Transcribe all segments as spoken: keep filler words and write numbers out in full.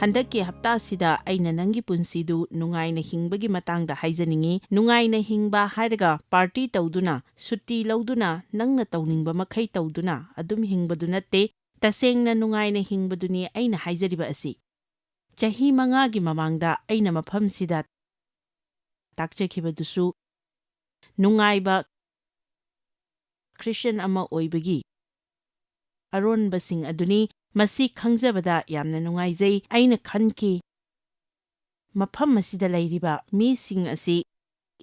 ꯍꯟꯗꯛꯀꯤ ꯍꯞꯇꯥꯁꯤꯗ ꯑꯩꯅ ꯅꯪꯒꯤ ꯄꯨꯟꯁꯤꯗꯨ ꯅꯨꯡꯉꯥꯏꯅ ꯍꯤꯡꯕꯒꯤ ꯃꯇꯥꯡꯗ ꯍꯥꯏꯖꯅꯤꯡꯏ꯫ ꯅꯨꯡꯉꯥꯏꯅ ꯍꯤꯡꯕ ꯍꯥꯏꯔꯒ ꯄꯥꯔꯇꯤ ꯇꯧꯗꯨꯅ, ꯁꯨꯇꯤ ꯂꯧꯗꯨꯅ, ꯅꯪꯅ ꯇꯧꯅꯤꯡꯕ ꯃꯈꯩ ꯇꯧꯗꯨꯅ ꯑꯗꯨꯝ ꯍꯤꯡꯕꯗꯨ ꯅꯠꯇꯦ꯫ ꯇꯁꯦꯡꯅ ꯅꯨꯡꯉꯥꯏꯅ ꯍꯤꯡꯕꯗꯨꯅꯤ ꯑꯩꯅ ꯍꯥꯏꯖꯔꯤꯕ ꯑꯁꯤ꯫ ꯆꯍꯤ ꯃꯉꯥꯒꯤ ꯃꯃꯥꯡꯗ ꯑꯩꯅ ꯃꯐꯝꯁꯤꯗ ꯇꯥꯛꯆꯈꯤꯕꯗꯨꯁꯨ ꯅꯨꯡꯉꯥꯏꯕ ꯈ꯭ꯔꯤꯁꯇꯤꯌꯥꯟ ꯑꯃ ꯑꯣꯏꯕꯒꯤ ꯑꯔꯣꯟꯕꯁꯤꯡ ꯑꯗꯨꯅꯤ꯫ ꯃꯁꯤ ꯈꯪꯖꯕꯗ ꯌꯥꯝꯅ ꯅꯨꯡꯉꯥꯏꯖꯩ꯫ ꯑꯩꯅ ꯈꯟꯈꯤ, "ꯃꯐꯝ ꯑꯁꯤꯗ ꯂꯩꯔꯤꯕ ꯃꯤꯁꯤꯡ ꯑꯁꯤ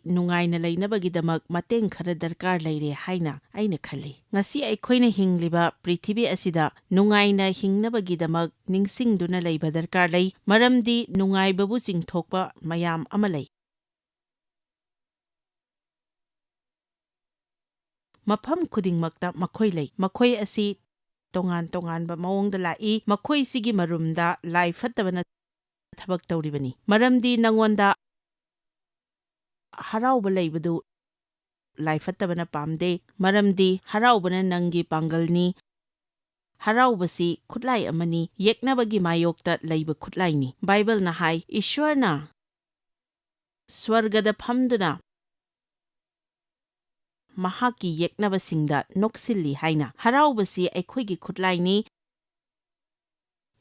ꯅꯨꯡꯉꯥꯏꯅ ꯂꯩꯅꯕꯒꯤꯗꯃꯛ ꯃꯇꯦꯡ ꯈꯔ ꯗꯔꯀꯥꯔ ꯂꯩꯔꯦ" ꯍꯥꯏꯅ ꯑꯩꯅ ꯈꯜꯂꯤ꯫ ꯉꯁꯤ ꯑꯩꯈꯣꯏꯅ ꯍꯤꯡꯂꯤꯕ ꯄ꯭ꯔꯤꯊꯤꯕꯤ ꯑꯁꯤꯗ ꯅꯨꯡꯉꯥꯏꯅ ꯍꯤꯡꯅꯕꯒꯤꯗꯃꯛ ꯅꯤꯡꯁꯤꯡꯗꯨꯅ ꯂꯩꯕ ꯗꯔꯀꯥꯔ ꯂꯩ, ꯃꯔꯝꯗꯤ ꯅꯨꯡꯉꯥꯏꯕꯕꯨ ꯆꯤꯡꯊꯣꯛꯄ ꯃꯌꯥꯝ ꯑꯃ ꯂꯩ꯫ ꯃꯐꯝ ꯈꯨꯗꯤꯡꯃꯛꯇ ꯃꯈꯣꯏ ꯂꯩ꯫ ꯃꯈꯣꯏ ꯑꯁꯤ ꯇꯣꯉꯥꯟ ꯇꯣꯉꯥꯟꯕ ꯃꯑꯣꯡꯗ ꯂꯥꯛꯏ꯫ ꯃꯈꯣꯏꯁꯤꯒꯤ ꯃꯔꯨꯝꯗ ꯂꯥꯏ ꯐꯠꯇꯕꯅ ꯊꯕꯛ ꯇꯧꯔꯤꯕꯅꯤ, ꯃꯔꯝꯗꯤ ꯅꯉꯣꯟꯗ ꯍꯔꯥꯎꯕ ꯂꯩꯕꯗꯨ ꯂꯥꯏ ꯐꯠꯇꯕꯅ ꯄꯥꯝꯗꯦ, ꯃꯔꯝꯗꯤ ꯍꯔꯥꯎꯕꯅ ꯅꯪꯒꯤ ꯄꯥꯡꯒꯜꯅꯤ꯫ ꯍꯔꯥꯎꯕꯁꯤ ꯈꯨꯠꯂꯥꯏ ꯑꯃꯅꯤ, ꯌꯦꯛꯅꯕꯒꯤ ꯃꯥꯌꯣꯛꯇ ꯂꯩꯕ ꯈꯨꯠꯂꯥꯏꯅꯤ꯫ ꯕꯥꯏꯕꯜꯅ ꯍꯥꯏ, "ꯏꯁ꯭ꯋꯔꯅ ꯁ꯭ꯋꯔꯒꯗ ꯐꯝꯗꯨꯅ ꯃꯍꯥꯛꯀꯤ ꯌꯦꯛꯅꯕꯁꯤꯡꯗ ꯅꯣꯛꯁꯤꯜꯂꯤ" ꯍꯥꯏꯅ꯫ ꯍꯔꯥꯎꯕꯁꯤ ꯑꯩꯈꯣꯏꯒꯤ ꯈꯨꯠꯂꯥꯏꯅꯤ꯫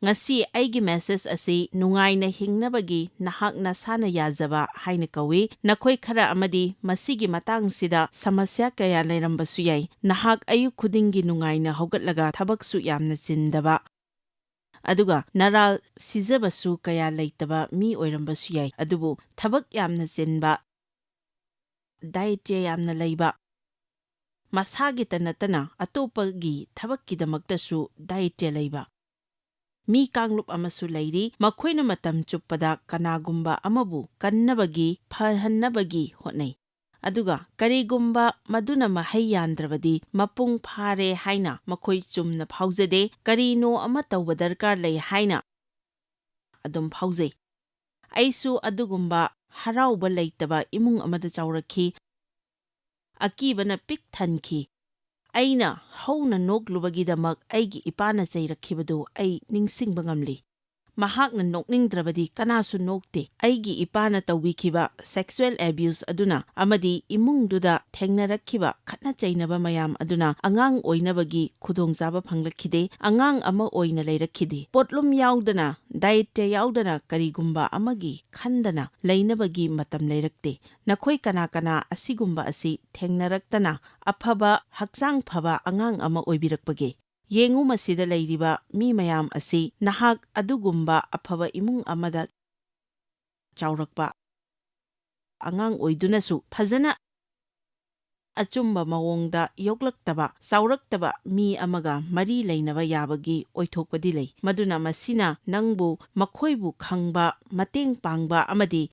ꯉꯁꯤ ꯑꯩꯒꯤ ꯃꯦꯁꯦꯖ ꯑꯁꯤ "ꯅꯨꯡꯉꯥꯏꯅ ꯍꯤꯡꯅꯕꯒꯤ ꯅꯍꯥꯛ ꯅꯁꯥꯅ ꯌꯥꯖꯕ" ꯍꯥꯏꯅ ꯀꯧꯏ꯫ ꯅꯈꯣꯏ ꯈꯔ ꯑꯃꯗꯤ ꯃꯁꯤꯒꯤ ꯃꯇꯥꯡꯁꯤꯗ ꯁꯃꯁ꯭ꯌꯥ ꯀꯌꯥ ꯂꯩꯔꯝꯕꯁꯨ ꯌꯥꯏ꯫ ꯅꯍꯥꯛ ꯑꯌꯨꯛ ꯈꯨꯗꯤꯡꯒꯤ ꯅꯨꯡꯉꯥꯏꯅ ꯍꯧꯒꯠꯂꯒ ꯊꯕꯛꯁꯨ ꯌꯥꯝꯅ ꯆꯤꯟꯗꯕ, ꯑꯗꯨꯒ ꯅꯔꯥꯜ ꯁꯤꯖꯕꯁꯨ ꯀꯌꯥ ꯂꯩꯇꯕ ꯃꯤ ꯑꯣꯏꯔꯝꯕꯁꯨ ꯌꯥꯏ꯫ ꯑꯗꯨꯕꯨ ꯊꯕꯛ ꯌꯥꯝꯅ ꯆꯤꯟꯕ, ꯗꯥꯏꯇ꯭ꯌ ꯌꯥꯝꯅ ꯂꯩꯕ, ꯃꯁꯥꯒꯤꯇ ꯅꯠꯇꯅ ꯑꯇꯣꯞꯄꯒꯤ ꯊꯕꯛꯀꯤꯗꯃꯛꯇꯁꯨ ꯗꯥꯏꯇ꯭ꯌ ꯂꯩꯕ ꯃꯤ ꯀꯥꯡꯂꯨꯞ ꯑꯃꯁꯨ ꯂꯩꯔꯤ꯫ ꯃꯈꯣꯏꯅ ꯃꯇꯝ ꯆꯨꯞꯄꯗ ꯀꯅꯥꯒꯨꯝꯕ ꯑꯃꯕꯨ ꯀꯟꯅꯕꯒꯤ, ꯐꯍꯟꯅꯕꯒꯤ ꯍꯣꯠꯅꯩ꯫ ꯑꯗꯨꯒ ꯀꯔꯤꯒꯨꯝꯕ ꯃꯗꯨꯅ ꯃꯍꯩ ꯌꯥꯟꯗ꯭ꯔꯕꯗꯤ, "ꯃꯄꯨꯡ ꯐꯥꯔꯦ" ꯍꯥꯏꯅ ꯃꯈꯣꯏ ꯆꯨꯝꯅ ꯐꯥꯎꯖꯗꯦ, "ꯀꯔꯤꯅꯣ ꯑꯃ ꯇꯧꯕ ꯗꯔꯀꯥꯔ ꯂꯩ" ꯍꯥꯏꯅ ꯑꯗꯨꯝ ꯐꯥꯎꯖꯩ꯫ ꯑꯩꯁꯨ ꯑꯗꯨꯒꯨꯝꯕ ꯍꯔꯥꯎꯕ ꯂꯩꯇꯕ ꯏꯃꯨꯡ ꯑꯃꯗ ꯆꯥꯎꯔꯛꯈꯤ꯫ ꯑꯀꯤꯕꯅ ꯄꯤꯛ ꯊꯟꯈꯤ꯫ ꯑꯩꯅ ꯍꯧꯅ ꯅꯣꯛꯂꯨꯕꯒꯤꯗꯃꯛ ꯑꯩꯒꯤ ꯏꯄꯥꯅ ꯆꯩꯔꯛꯈꯤꯕꯗꯨ ꯑꯩ ꯅꯤꯡꯁꯤꯡꯕ ꯉꯝꯂꯤ꯫ ꯃꯍꯥꯛꯅ ꯅꯣꯛꯅꯤꯡꯗ꯭ꯔꯕꯗꯤ ꯀꯅꯥꯁꯨ ꯅꯣꯛꯇꯦ꯫ ꯑꯩꯒꯤ ꯏꯄꯥꯅ ꯇꯧꯕꯤꯈꯤꯕ sexual abuse ꯑꯗꯨꯅ ꯑꯃꯗꯤ ꯏꯃꯨꯡꯗꯨꯗ ꯊꯦꯡꯅꯔꯛꯈꯤꯕ ꯈꯠꯅ ꯆꯩꯅꯕ ꯃꯌꯥꯝ ꯑꯗꯨꯅ ꯑꯉꯥꯡ ꯑꯣꯏꯅꯕꯒꯤ ꯈꯨꯗꯣꯡꯆꯥꯕ ꯐꯪꯂꯛꯈꯤꯗꯦ꯫ ꯑꯉꯥꯡ ꯑꯃ ꯑꯣꯏꯅ ꯂꯩꯔꯛꯈꯤꯗꯦ꯫ ꯄꯣꯠꯂꯨꯝ ꯌꯥꯎꯗꯅ, ꯗꯥꯏꯠꯇ ꯌꯥꯎꯗꯅ ꯀꯔꯤꯒꯨꯝꯕ ꯑꯃꯒꯤ ꯈꯟꯗꯅ ꯂꯩꯅꯕꯒꯤ ꯃꯇꯝ ꯂꯩꯔꯛꯇꯦ꯫ ꯅꯈꯣꯏ ꯀꯅꯥ ꯀꯅꯥ ꯑꯁꯤꯒꯨꯝꯕ ꯑꯁꯤ ꯊꯦꯡꯅꯔꯛꯇꯅ ꯑꯐꯕ, ꯍꯛꯆꯥꯡ ꯐꯕ ꯑꯉꯥꯡ ꯑꯃ ꯑꯣꯏꯕꯤꯔꯛꯄꯒꯦ? ꯌꯦꯡꯉꯨ, ꯃꯁꯤꯗ ꯂꯩꯔꯤꯕ ꯃꯤ ꯃꯌꯥꯝ ꯑꯁꯤ ꯅꯍꯥꯛ ꯑꯗꯨꯒꯨꯝꯕ ꯑꯐꯕ ꯏꯃꯨꯡ ꯑꯃꯗ ꯆꯥꯎꯔꯛꯄ ꯑꯉꯥꯡ ꯑꯣꯏꯗꯨꯅꯁꯨ ꯐꯖꯅ ꯑꯆꯨꯝꯕ ꯃꯑꯣꯡꯗ ꯌꯣꯛꯂꯛꯇꯕ, ꯆꯥꯎꯔꯛꯇꯕ ꯃꯤ ꯑꯃꯒ ꯃꯔꯤ ꯂꯩꯅꯕ ꯌꯥꯕꯒꯤ ꯑꯣꯏꯊꯣꯛꯄꯗꯤ ꯂꯩ꯫ ꯃꯗꯨꯅ ꯃꯁꯤꯅ ꯅꯪꯕꯨ ꯃꯈꯣꯏꯕꯨ ꯈꯪꯕ, ꯃꯇꯦꯡ ꯄꯥꯡꯕ ꯑꯃꯗꯤ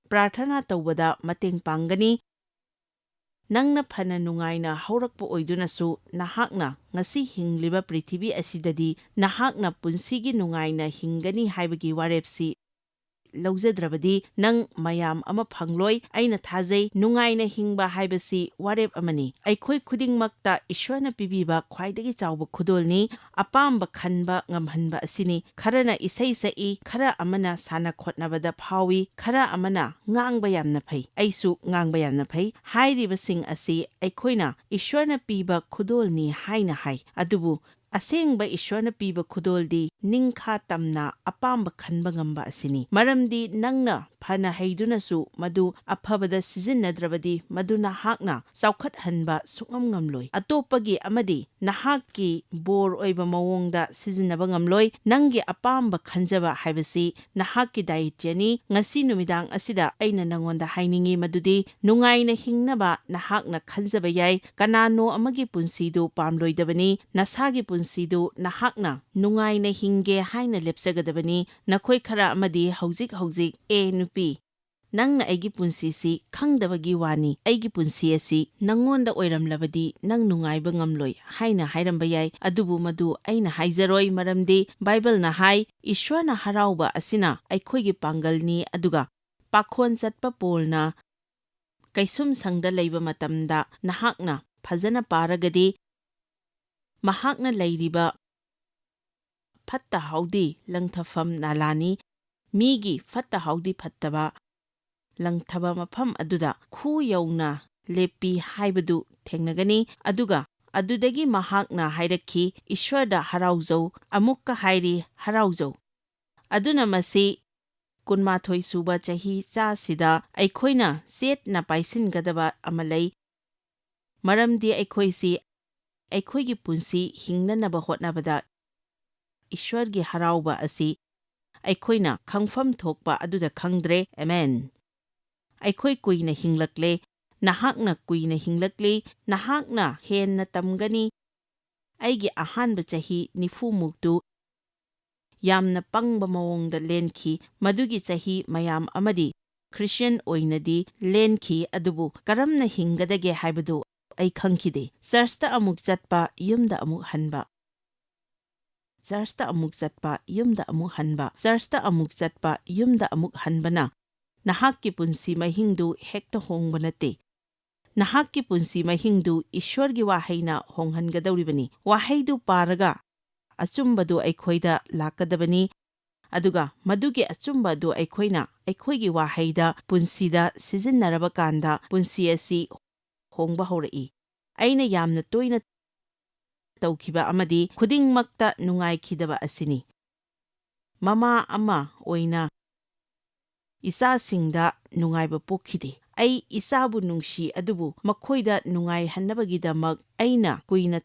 ꯄ꯭ꯔꯥꯔꯊꯅꯥ ꯇꯧꯕꯗ ꯃꯇꯦꯡ ꯄꯥꯡꯒꯅꯤ꯫ ꯅꯪꯅ ꯐꯅ ꯅꯨꯡꯉꯥꯏꯅ ꯍꯧꯔꯛꯄ ꯑꯣꯏꯗꯨꯅꯁꯨ, ꯅꯍꯥꯛꯅ ꯉꯁꯤ ꯍꯤꯡꯂꯤꯕ ꯄ꯭ꯔꯤꯊꯤꯕꯤ ꯑꯁꯤꯗꯗꯤ ꯅꯍꯥꯛꯅ ꯄꯨꯟꯁꯤꯒꯤ ꯅꯨꯡꯉꯥꯏꯅ ꯍꯤꯡꯒꯅꯤ ꯍꯥꯏꯕꯒꯤ ꯋꯥꯔꯦꯞꯁꯤ ꯂꯧꯖꯗ꯭ꯔꯕꯗꯤ ꯅꯪ ꯃꯌꯥꯝ ꯑꯃ ꯐꯪꯂꯣꯏ꯫ ꯑꯩꯅ ꯊꯥꯖꯩ, ꯅꯨꯡꯉꯥꯏꯅ ꯍꯤꯡꯕ ꯍꯥꯏꯕꯁꯤ ꯋꯥꯔꯦꯞ ꯑꯃꯅꯤ꯫ ꯑꯩꯈꯣꯏ ꯈꯨꯗꯤꯡꯃꯛꯇ ꯏꯁꯣꯔꯅ ꯄꯤꯕꯤꯕ ꯈ꯭ꯋꯥꯏꯗꯒꯤ ꯆꯥꯎꯕ ꯈꯨꯗꯣꯜꯅꯤ꯫ ꯑꯄꯥꯝꯕ ꯈꯟꯕ ꯉꯝꯍꯟꯕ ꯑꯁꯤꯅꯤ꯫ ꯈꯔꯅ ꯏꯁꯩ ꯁꯛꯏ, ꯈꯔ ꯑꯃꯅ ꯁꯥꯟꯅ ꯈꯣꯠꯅꯕꯗ ꯐꯥꯎꯏ, ꯈꯔ ꯑꯃꯅ ꯉꯥꯡꯕ ꯌꯥꯝꯅ ꯐꯩ꯫ ꯑꯩꯁꯨ ꯉꯥꯡꯕ ꯌꯥꯝꯅ ꯐꯩ꯫ ꯍꯥꯏꯔꯤꯕꯁꯤꯡ ꯑꯁꯤ ꯑꯩꯈꯣꯏꯅ ꯏꯁꯣꯔꯅ ꯄꯤꯕ ꯈꯨꯗꯣꯜꯅꯤ ꯍꯥꯏꯅ ꯍꯥꯏ꯫ ꯑꯗꯨꯕꯨ ꯑꯁꯦꯡꯕ ꯏꯁꯣꯔꯅ ꯄꯤꯕ ꯈꯨꯗꯣꯜꯗꯤ ꯅꯤꯡꯈꯥ ꯇꯝꯅ ꯑꯄꯥꯝꯕ ꯈꯟꯕ ꯉꯝꯕ ꯑꯁꯤꯅꯤ꯫ ꯃꯔꯝꯗꯤ ꯅꯪꯅ ꯐꯅ ꯍꯩꯗꯨꯅꯁꯨ ꯃꯗꯨ ꯑꯐꯕꯗ ꯁꯤꯖꯤꯟꯅꯗ꯭ꯔꯕꯗꯤ ꯃꯗꯨ ꯅꯍꯥꯛꯅ ꯆꯥꯎꯈꯠꯍꯟꯕ ꯁꯨꯡꯉꯝ ꯉꯝꯂꯣꯏ꯫ ꯑꯇꯣꯞꯄꯒꯤ ꯑꯃꯗꯤ ꯅꯍꯥꯛꯀꯤ ꯕꯣꯔ ꯑꯣꯏꯕ ꯃꯑꯣꯡꯗ ꯁꯤꯖꯤꯟꯅꯕ ꯉꯝꯂꯣꯏ꯫ ꯅꯪꯒꯤ ꯑꯄꯥꯝꯕ ꯈꯟꯖꯕ ꯍꯥꯏꯕꯁꯤ ꯅꯍꯥꯛꯀꯤ ꯗꯥꯌꯤꯠꯌꯅꯤ꯫ ꯉꯁꯤ ꯅꯨꯃꯤꯗꯥꯡ ꯑꯁꯤꯗ ꯑꯩꯅ ꯅꯉꯣꯟꯗ ꯍꯥꯏꯅꯤꯡꯏ ꯃꯗꯨꯗꯤ ꯅꯨꯡꯉꯥꯏꯅ ꯍꯤꯡꯅꯕ ꯅꯍꯥꯛꯅ ꯈꯟꯖꯕ ꯌꯥꯏ꯫ ꯀꯅꯥꯅꯣ ꯑꯃꯒꯤ ꯄꯨꯟꯁꯤꯗꯨ ꯄꯥꯝꯂꯣꯏꯗꯕꯅꯤ꯫ ꯅꯁꯥꯒꯤ ꯄꯨꯟꯁꯤꯗꯨ ꯅꯍꯥꯛꯅ ꯅꯨꯡꯉꯥꯏꯅ ꯍꯤꯡꯒꯦ ꯍꯥꯏꯅ ꯂꯦꯞꯆꯒꯗꯕꯅꯤ꯫ ꯅꯈꯣꯏ ꯈꯔ ꯑꯃꯗꯤ ꯍꯧꯖꯤꯛ ꯍꯧꯖꯤꯛ, "ꯑꯦ ꯅꯨꯄꯤ, ꯅꯪꯅ ꯑꯩꯒꯤ ꯄꯨꯟꯁꯤꯁꯤ ꯈꯪꯗꯕꯒꯤ ꯋꯥꯅꯤ꯫ ꯑꯩꯒꯤ ꯄꯨꯟꯁꯤ ꯑꯁꯤ ꯅꯪꯉꯣꯟꯗ ꯑꯣꯏꯔꯝꯂꯕꯗꯤ ꯅꯪ ꯅꯨꯡꯉꯥꯏꯕ ꯉꯝꯂꯣꯏ" ꯍꯥꯏꯅ ꯍꯥꯏꯔꯝꯕ ꯌꯥꯏ꯫ ꯑꯗꯨꯕꯨ ꯃꯗꯨ ꯑꯩꯅ ꯍꯥꯏꯖꯔꯣꯏ, ꯃꯔꯝꯗꯤ ꯕꯥꯏꯕꯜꯅ ꯍꯥꯏ, "ꯏꯁꯣꯔꯅ ꯍꯔꯥꯎꯕ ꯑꯁꯤꯅ ꯑꯩꯈꯣꯏꯒꯤ ꯄꯥꯡꯒꯜꯅꯤ", ꯑꯗꯨꯒ ꯄꯥꯈꯣꯟ ꯆꯠꯄ ꯄꯣꯜꯅ ꯀꯩꯁꯨꯝꯁꯪꯗ ꯂꯩꯕ ꯃꯇꯝꯗ ꯅꯍꯥꯛꯅ ꯐꯖꯅ ꯄꯥꯔꯒꯗꯤ, ꯃꯍꯥꯛꯅ ꯂꯩꯔꯤꯕ ꯐꯠꯇ ꯍꯥꯎꯗꯤ ꯂꯪꯊꯐꯝ ꯅꯥꯂꯥꯅꯤ, ꯃꯤꯒꯤ ꯐꯠꯇ ꯍꯥꯎꯗꯤ ꯐꯠꯇꯕ ꯂꯪꯊꯕ ꯃꯐꯝ ꯑꯗꯨꯗ ꯈꯨ ꯌꯧꯅ ꯂꯦꯞꯄꯤ ꯍꯥꯏꯕꯗꯨ ꯊꯦꯡꯅꯒꯅꯤ꯫ ꯑꯗꯨꯒ ꯑꯗꯨꯗꯒꯤ ꯃꯍꯥꯛꯅ ꯍꯥꯏꯔꯛꯈꯤ, "ꯏꯁ꯭ꯋꯔꯗ ꯍꯔꯥꯎꯖꯧ, ꯑꯃꯨꯛꯀ ꯍꯥꯏꯔꯤ, ꯍꯔꯥꯎꯖꯧ"꯫ ꯑꯗꯨꯅ ꯃꯁꯤ ꯀꯨꯟꯃꯥꯊꯣꯏ ꯁꯨꯕ ꯆꯍꯤ ꯆꯥꯁꯤꯗ ꯑꯩꯈꯣꯏꯅ ꯆꯦꯠꯅ ꯄꯥꯏꯁꯤꯟꯒꯗꯕ ꯑꯃ ꯂꯩ, ꯃꯔꯝꯗꯤ ꯑꯩꯈꯣꯏꯁꯤ ꯑꯩꯈꯣꯏꯒꯤ ꯄꯨꯟꯁꯤ ꯍꯤꯡꯅꯅꯕ ꯍꯣꯠꯅꯕꯗ ꯏꯁ꯭ꯋꯔꯒꯤ ꯍꯔꯥꯎꯕ ꯑꯁꯤ ꯑꯩꯈꯣꯏꯅ ꯈꯪꯐꯝ ꯊꯣꯛꯄ ꯑꯗꯨꯗ ꯈꯪꯗ꯭ꯔꯦ꯫ ꯑꯃꯦꯟ꯫ ꯑꯩꯈꯣꯏ ꯀꯨꯏꯅ ꯍꯤꯡꯂꯛꯂꯦ, ꯅꯍꯥꯛꯅ ꯀꯨꯏꯅ ꯍꯤꯡꯂꯛꯂꯤ, ꯅꯍꯥꯛꯅ ꯍꯦꯟꯅ ꯇꯝꯒꯅꯤ꯫ ꯑꯩꯒꯤ ꯑꯍꯥꯟꯕ ꯆꯍꯤ ꯅꯤꯐꯨ ꯃꯨꯛꯇꯨ ꯌꯥꯝꯅ ꯄꯪꯕ ꯃꯑꯣꯡꯗ ꯂꯦꯟꯈꯤ꯫ ꯃꯗꯨꯒꯤ ꯆꯍꯤ ꯃꯌꯥꯝ ꯑꯃꯗꯤ ꯈ꯭ꯔꯤꯁꯇꯤꯌꯟ ꯑꯣꯏꯅꯗꯤ ꯂꯦꯟꯈꯤ, ꯑꯗꯨꯕꯨ ꯀꯔꯝꯅ ꯍꯤꯡꯒꯗꯒꯦ ꯍꯥꯏꯕꯗꯨ ꯑꯩ ꯈꯪꯈꯤꯗꯦ꯫ ꯆꯔꯆꯇ ꯑꯃꯨꯛ ꯆꯠꯄ, ꯌꯨꯝꯗ ꯑꯃꯨꯛ ꯍꯟꯕ꯫ ꯆꯔꯆꯇ ꯑꯃꯨꯛ ꯆꯠꯄ, ꯌꯨꯝꯗ ꯑꯃꯨꯛ ꯍꯟꯕ꯫ ꯆꯔꯆꯇ ꯑꯃꯨꯛ ꯆꯠꯄ, ꯌꯨꯝꯗ ꯑꯃꯨꯛ ꯍꯟꯕꯅ ꯅꯍꯥꯛꯀꯤ ꯄꯨꯟꯁꯤ ꯃꯍꯤꯡꯗꯨ ꯍꯦꯛꯇ ꯍꯣꯡꯕ ꯅꯠꯇꯦ꯫ ꯅꯍꯥꯛꯀꯤ ꯄꯨꯟꯁꯤ ꯃꯍꯤꯡꯗꯨ ꯏꯁ꯭ꯋꯔꯒꯤ ꯋꯥꯍꯩꯅ ꯍꯣꯡꯍꯟꯒꯗꯧꯔꯤꯕꯅꯤ꯫ ꯋꯥꯍꯩꯗꯨ ꯄꯥꯔꯒ ꯑꯆꯨꯝꯕꯗꯨ ꯑꯩꯈꯣꯏꯗ ꯂꯥꯛꯀꯗꯕꯅꯤ, ꯑꯗꯨꯒ ꯃꯗꯨꯒꯤ ꯑꯆꯨꯝꯕ ꯑꯗꯨ ꯑꯩꯈꯣꯏꯅ ꯑꯩꯈꯣꯏꯒꯤ ꯋꯥꯍꯩꯗ, ꯄꯨꯟꯁꯤꯗ ꯁꯤꯖꯤꯟꯅꯔꯕ ꯀꯥꯟꯗ ꯄꯨꯟꯁꯤ ꯑꯁꯤ ꯍꯣꯡꯕ ꯍꯧꯔꯛꯏ꯫ ꯑꯩꯅ ꯌꯥꯝꯅ ꯇꯣꯏꯅ ꯇꯧꯈꯤꯕ ꯑꯃꯗꯤ ꯈꯨꯗꯤꯡꯃꯛꯇ ꯅꯨꯡꯉꯥꯏꯈꯤꯗꯕ ꯑꯁꯤꯅꯤ꯫ ꯃꯃꯥ ꯑꯃ ꯑꯣꯏꯅ ꯏꯆꯥꯁꯤꯡꯗ ꯅꯨꯡꯉꯥꯏꯕ ꯄꯣꯛꯈꯤꯗꯦ꯫ ꯑꯩ ꯏꯆꯥꯕꯨ ꯅꯨꯡꯁꯤ, ꯑꯗꯨꯕꯨ ꯃꯈꯣꯏꯗ ꯅꯨꯡꯉꯥꯏꯍꯟꯅꯕꯒꯤꯗꯃꯛ ꯑꯩꯅ ꯀꯨꯏꯅ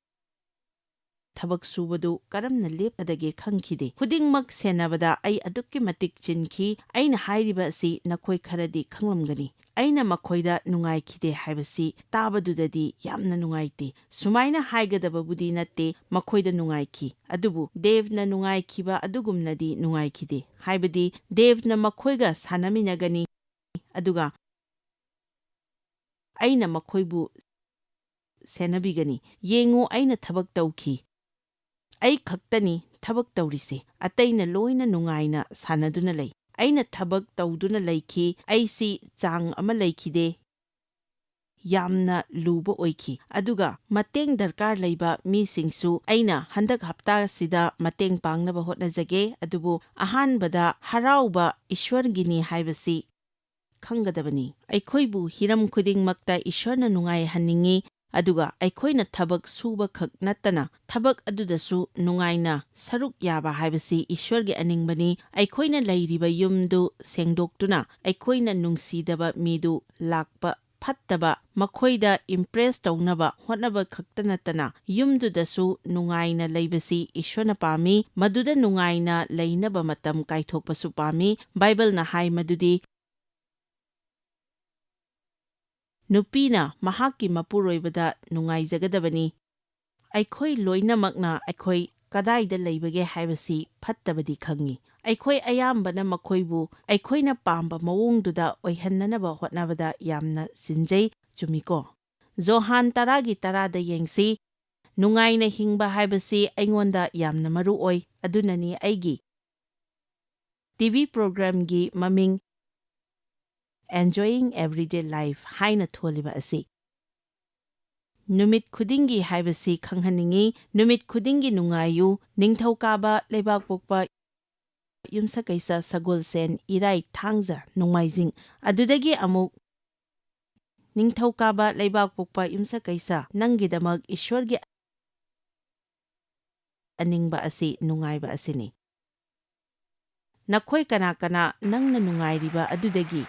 ꯊꯕꯛ ꯁꯨꯕꯗꯨ ꯀꯔꯝꯅ ꯂꯦꯞꯀꯗꯒꯦ ꯈꯪꯈꯤꯗꯦ꯫ ꯈꯨꯗꯤꯡꯃꯛ ꯁꯦꯟꯅꯕꯗ ꯑꯩ ꯑꯗꯨꯛꯀꯤ ꯃꯇꯤꯛ ꯆꯤꯟꯈꯤ꯫ ꯑꯩꯅ ꯍꯥꯏꯔꯤꯕ ꯑꯁꯤ ꯅꯈꯣꯏ ꯈꯔꯗꯤ ꯈꯪꯂꯝꯒꯅꯤ꯫ ꯑꯩꯅ ꯃꯈꯣꯏꯗ ꯅꯨꯡꯉꯥꯏꯈꯤꯗꯦ ꯍꯥꯏꯕꯁꯤ ꯇꯥꯕꯗꯨꯗꯗꯤ ꯌꯥꯝꯅ ꯅꯨꯡꯉꯥꯏꯇꯦ꯫ ꯁꯨꯃꯥꯏꯅ ꯍꯥꯏꯒꯗꯕꯕꯨꯗꯤ ꯅꯠꯇꯦ, ꯃꯈꯣꯏꯗ ꯅꯨꯡꯉꯥꯏꯈꯤ꯫ ꯑꯗꯨꯕꯨ ꯗꯦꯕꯅ ꯅꯨꯡꯉꯥꯏꯈꯤꯕ ꯑꯗꯨꯒꯨꯝꯅꯗꯤ ꯅꯨꯡꯉꯥꯏꯈꯤꯗꯦ꯫ ꯍꯥꯏꯕꯗꯤ ꯗꯦꯕꯅ ꯃꯈꯣꯏꯒ ꯁꯥꯟꯅꯃꯤꯟꯅꯒꯅꯤ, ꯑꯗꯨꯒ ꯑꯩꯅ ꯃꯈꯣꯏꯕꯨ ꯁꯦꯟꯅꯕꯤꯒꯅꯤ꯫ ꯌꯦꯡꯉꯨ, ꯑꯩꯅ ꯊꯕꯛ ꯇꯧꯈꯤ꯫ ꯑꯩ ꯈꯛꯇꯅꯤ ꯊꯕꯛ ꯇꯧꯔꯤꯁꯦ꯫ ꯑꯇꯩꯅ ꯂꯣꯏꯅ ꯅꯨꯡꯉꯥꯏꯅ ꯁꯥꯟꯅꯗꯨꯅ ꯂꯩ꯫ ꯑꯩꯅ ꯊꯕꯛ ꯇꯧꯗꯨꯅ ꯂꯩꯈꯤ꯫ ꯑꯩꯁꯤ ꯆꯥꯡ ꯑꯃ ꯂꯩꯈꯤꯗꯦ꯫ ꯌꯥꯝꯅ ꯂꯨꯕ ꯑꯣꯏꯈꯤ꯫ ꯑꯗꯨꯒ ꯃꯇꯦꯡ ꯗꯔꯀꯥꯔ ꯂꯩꯕ ꯃꯤꯁꯤꯡꯁꯨ ꯑꯩꯅ ꯍꯟꯗꯛ ꯍꯞꯇꯥꯁꯤꯗ ꯃꯇꯦꯡ ꯄꯥꯡꯅꯕ ꯍꯣꯠꯅꯖꯒꯦ, ꯑꯗꯨꯕꯨ ꯑꯍꯥꯟꯕꯗ ꯍꯔꯥꯎꯕ ꯏꯁ꯭ꯋꯔꯒꯤꯅꯤ ꯍꯥꯏꯕꯁꯤ ꯈꯪꯒꯗꯕꯅꯤ꯫ ꯑꯩꯈꯣꯏꯕꯨ ꯍꯤꯔꯝ ꯈꯨꯗꯤꯡꯃꯛꯇ ꯏꯁ꯭ꯋꯔꯅ ꯅꯨꯡꯉꯥꯏꯍꯟꯅꯤꯡꯏ, ꯑꯗꯨꯒ ꯑꯩꯈꯣꯏꯅ ꯊꯕꯛ ꯁꯨꯕ ꯈꯛ ꯅꯠꯇꯅ ꯊꯕꯛ ꯑꯗꯨꯗꯁꯨ ꯅꯨꯡꯉꯥꯏꯅ ꯁꯔꯨꯛ ꯌꯥꯕ ꯍꯥꯏꯕꯁꯤ ꯏꯁ꯭ꯋꯔꯒꯤ ꯑꯅꯤꯡꯕꯅꯤ꯫ ꯑꯩꯈꯣꯏꯅ ꯂꯩꯔꯤꯕ ꯌꯨꯝꯗꯨ ꯁꯦꯡꯗꯣꯛꯇꯨꯅ ꯑꯩꯈꯣꯏꯅ ꯅꯨꯡꯁꯤꯗꯕ ꯃꯤꯗꯨ ꯂꯥꯛꯄ ꯐꯠꯇꯕ ꯃꯈꯣꯏꯗ ꯏꯝꯄ꯭ꯔꯦꯁ ꯇꯧꯅꯕ ꯍꯣꯠꯅꯕ ꯈꯛꯇ ꯅꯠꯇꯅ ꯌꯨꯝꯗꯨꯗꯁꯨ ꯅꯨꯡꯉꯥꯏꯅ ꯂꯩꯕꯁꯤ ꯏꯁ꯭ꯋꯔꯅ ꯄꯥꯝꯃꯤ꯫ ꯃꯗꯨꯗ ꯅꯨꯡꯉꯥꯏꯅ ꯂꯩꯅꯕ ꯃꯇꯝ ꯀꯥꯏꯊꯣꯛꯄꯁꯨ ꯄꯥꯝꯃꯤ꯫ ꯕꯥꯏꯕꯜꯅ ꯍꯥꯏ ꯃꯗꯨꯗꯤ, "ꯅꯨꯄꯤꯅ ꯃꯍꯥꯛꯀꯤ ꯃꯄꯨꯔꯣꯏꯕꯗ ꯅꯨꯡꯉꯥꯏꯖꯒꯗꯕꯅꯤ"꯫ ꯑꯩꯈꯣꯏ ꯂꯣꯏꯅꯃꯛꯅ ꯑꯩꯈꯣꯏ ꯀꯗꯥꯏꯗ ꯂꯩꯕꯒꯦ ꯍꯥꯏꯕꯁꯤ ꯐꯠꯇꯕꯗꯤ ꯈꯪꯏ꯫ ꯑꯩꯈꯣꯏ ꯑꯌꯥꯝꯕꯅ ꯃꯈꯣꯏꯕꯨ ꯑꯩꯈꯣꯏꯅ ꯄꯥꯝꯕ ꯃꯑꯣꯡꯗꯨꯗ ꯑꯣꯏꯍꯟꯅꯅꯕ ꯍꯣꯠꯅꯕꯗ ꯌꯥꯝꯅ ꯁꯤꯟꯖꯩ, ꯆꯨꯝꯃꯤꯀꯣ? ꯖꯣꯍꯥꯟ ꯇꯔꯥꯒꯤ ꯇꯔꯥꯗ ꯌꯦꯡꯁꯤ꯫ ꯅꯨꯡꯉꯥꯏꯅ ꯍꯤꯡꯕ ꯍꯥꯏꯕꯁꯤ ꯑꯩꯉꯣꯟꯗ ꯌꯥꯝꯅ ꯃꯔꯨ ꯑꯣꯏ, ꯑꯗꯨꯅꯅꯤ ꯑꯩꯒꯤ ꯇꯤ ꯚꯤ ꯄ꯭ꯔꯣꯒ꯭ꯔꯥꯝꯒꯤ ꯃꯃꯤꯡ Enjoying Everyday Life ꯍꯥꯏꯅ ꯊꯣꯜꯂꯤꯕ ꯑꯁꯤ꯫ ꯅꯨꯃꯤꯠ ꯈꯨꯗꯤꯡꯒꯤ ꯍꯥꯏꯕꯁꯤ ꯈꯪꯍꯟꯅꯤꯡꯏ꯫ ꯅꯨꯃꯤꯠ ꯈꯨꯗꯤꯡꯒꯤ ꯅꯨꯡꯉꯥꯏꯌꯨ꯫ ꯅꯤꯡꯊꯧꯀꯥꯕ, ꯂꯩꯕꯥꯛꯄꯣꯛꯄ, ꯌꯨꯝꯁꯀꯩꯁ, ꯁꯒꯣꯜꯁꯦꯟ, ꯏꯔꯥꯏ, ꯊꯥꯡꯖ, ꯅꯣꯡꯃꯥꯏꯖꯤꯡ꯫ ꯑꯗꯨꯗꯒꯤ ꯑꯃꯨꯛ ꯅꯤꯡꯊꯧꯀꯥꯕ, ꯂꯩꯕꯥꯛꯄꯣꯛꯄ, ꯌꯨꯝꯁꯀꯩꯁ, ꯅꯪꯒꯤꯗꯃꯛ ꯏꯁ꯭ꯋꯔꯒꯤ ꯑꯅꯤꯡꯕ ꯑꯁꯤ ꯅꯨꯡꯉꯥꯏꯕ ꯑꯁꯤꯅꯤ꯫ ꯅꯈꯣꯏ ꯀꯅꯥ ꯀꯅꯥ ꯅꯪꯅ ꯅꯨꯡꯉꯥꯏꯔꯤꯕ ꯑꯗꯨꯗꯒꯤ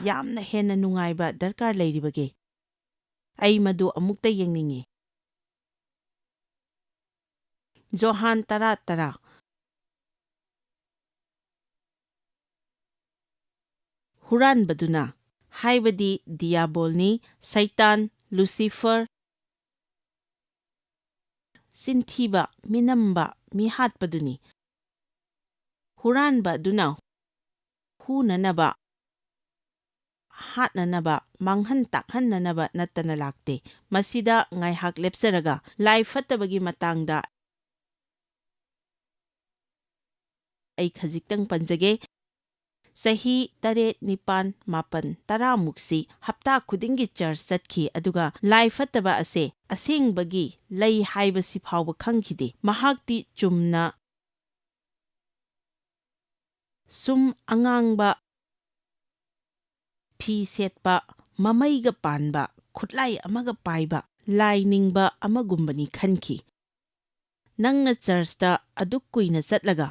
ꯌꯥꯝꯅ ꯍꯦꯟꯅ ꯅꯨꯡꯉꯥꯏꯕ ꯗꯔꯀꯥꯔ ꯂꯩꯔꯤꯕꯒꯦ? ꯑꯩ ꯃꯗꯨ ꯑꯃꯨꯛꯇ ꯌꯦꯡꯅꯤꯡꯏ꯫ ꯖꯣꯍꯥꯟ ꯇꯔꯥ ꯇꯔꯥ꯫ ꯍꯨꯔꯥꯟꯕꯗꯨꯅ, ꯍꯥꯏꯕꯗꯤ ꯗꯤꯌꯥꯕꯣꯜꯅꯤ, ꯁꯩꯇꯥꯟ, ꯂꯨꯁꯤꯐꯔ, ꯆꯤꯟꯊꯤꯕ, ꯃꯤꯅꯝꯕ, ꯃꯤꯍꯥꯠꯄꯗꯨꯅꯤ꯫ ꯍꯨꯔꯥꯟꯕ ꯑꯗꯨꯅ ꯍꯨꯅꯅꯕ, ꯍꯥꯠꯅꯅꯕ, ꯃꯥꯡꯍꯟ ꯇꯥꯛꯍꯟꯅꯅꯕ ꯅꯠꯇꯅ ꯂꯥꯛꯇꯦ꯫ ꯃꯁꯤꯗ ꯉꯥꯏꯍꯥꯛ ꯂꯦꯞꯆꯔꯒ ꯂꯥꯏ ꯐꯠꯇꯕꯒꯤ ꯃꯇꯥꯡꯗ ꯑꯩ ꯈꯖꯤꯛꯇꯪ ꯄꯟꯖꯒꯦ꯫ ꯆꯍꯤ ꯇꯔꯦꯠ, ꯅꯤꯄꯥꯟ, ꯃꯥꯄꯟ, ꯇꯔꯥꯃꯨꯛꯁꯤ ꯍꯞꯇꯥ ꯈꯨꯗꯤꯡꯒꯤ ꯆꯔꯆ ꯆꯠꯈꯤ, ꯑꯗꯨꯒ ꯂꯥꯏ ꯐꯠꯇꯕ ꯑꯁꯦ ꯑꯁꯦꯡꯕꯒꯤ ꯂꯩ ꯍꯥꯏꯕꯁꯤ ꯐꯥꯎꯕ ꯈꯪꯈꯤꯗꯦ꯫ ꯃꯍꯥꯛꯇꯤ ꯆꯨꯝꯅ ꯁꯨꯝ ꯑꯉꯥꯡꯕ ꯐꯤ ꯁꯦꯠꯄ, ꯃꯃꯩꯒ ꯄꯥꯟꯕ, ꯈꯨꯠꯂꯥꯏ ꯑꯃꯒ ꯄꯥꯏꯕ, ꯂꯥꯏ ꯅꯤꯡꯕ ꯑꯃꯒꯨꯝꯕꯅꯤ ꯈꯟꯈꯤ꯫ ꯅꯪꯅ ꯆꯔꯆꯇ ꯑꯗꯨꯛ ꯀꯨꯏꯅ ꯆꯠꯂꯒ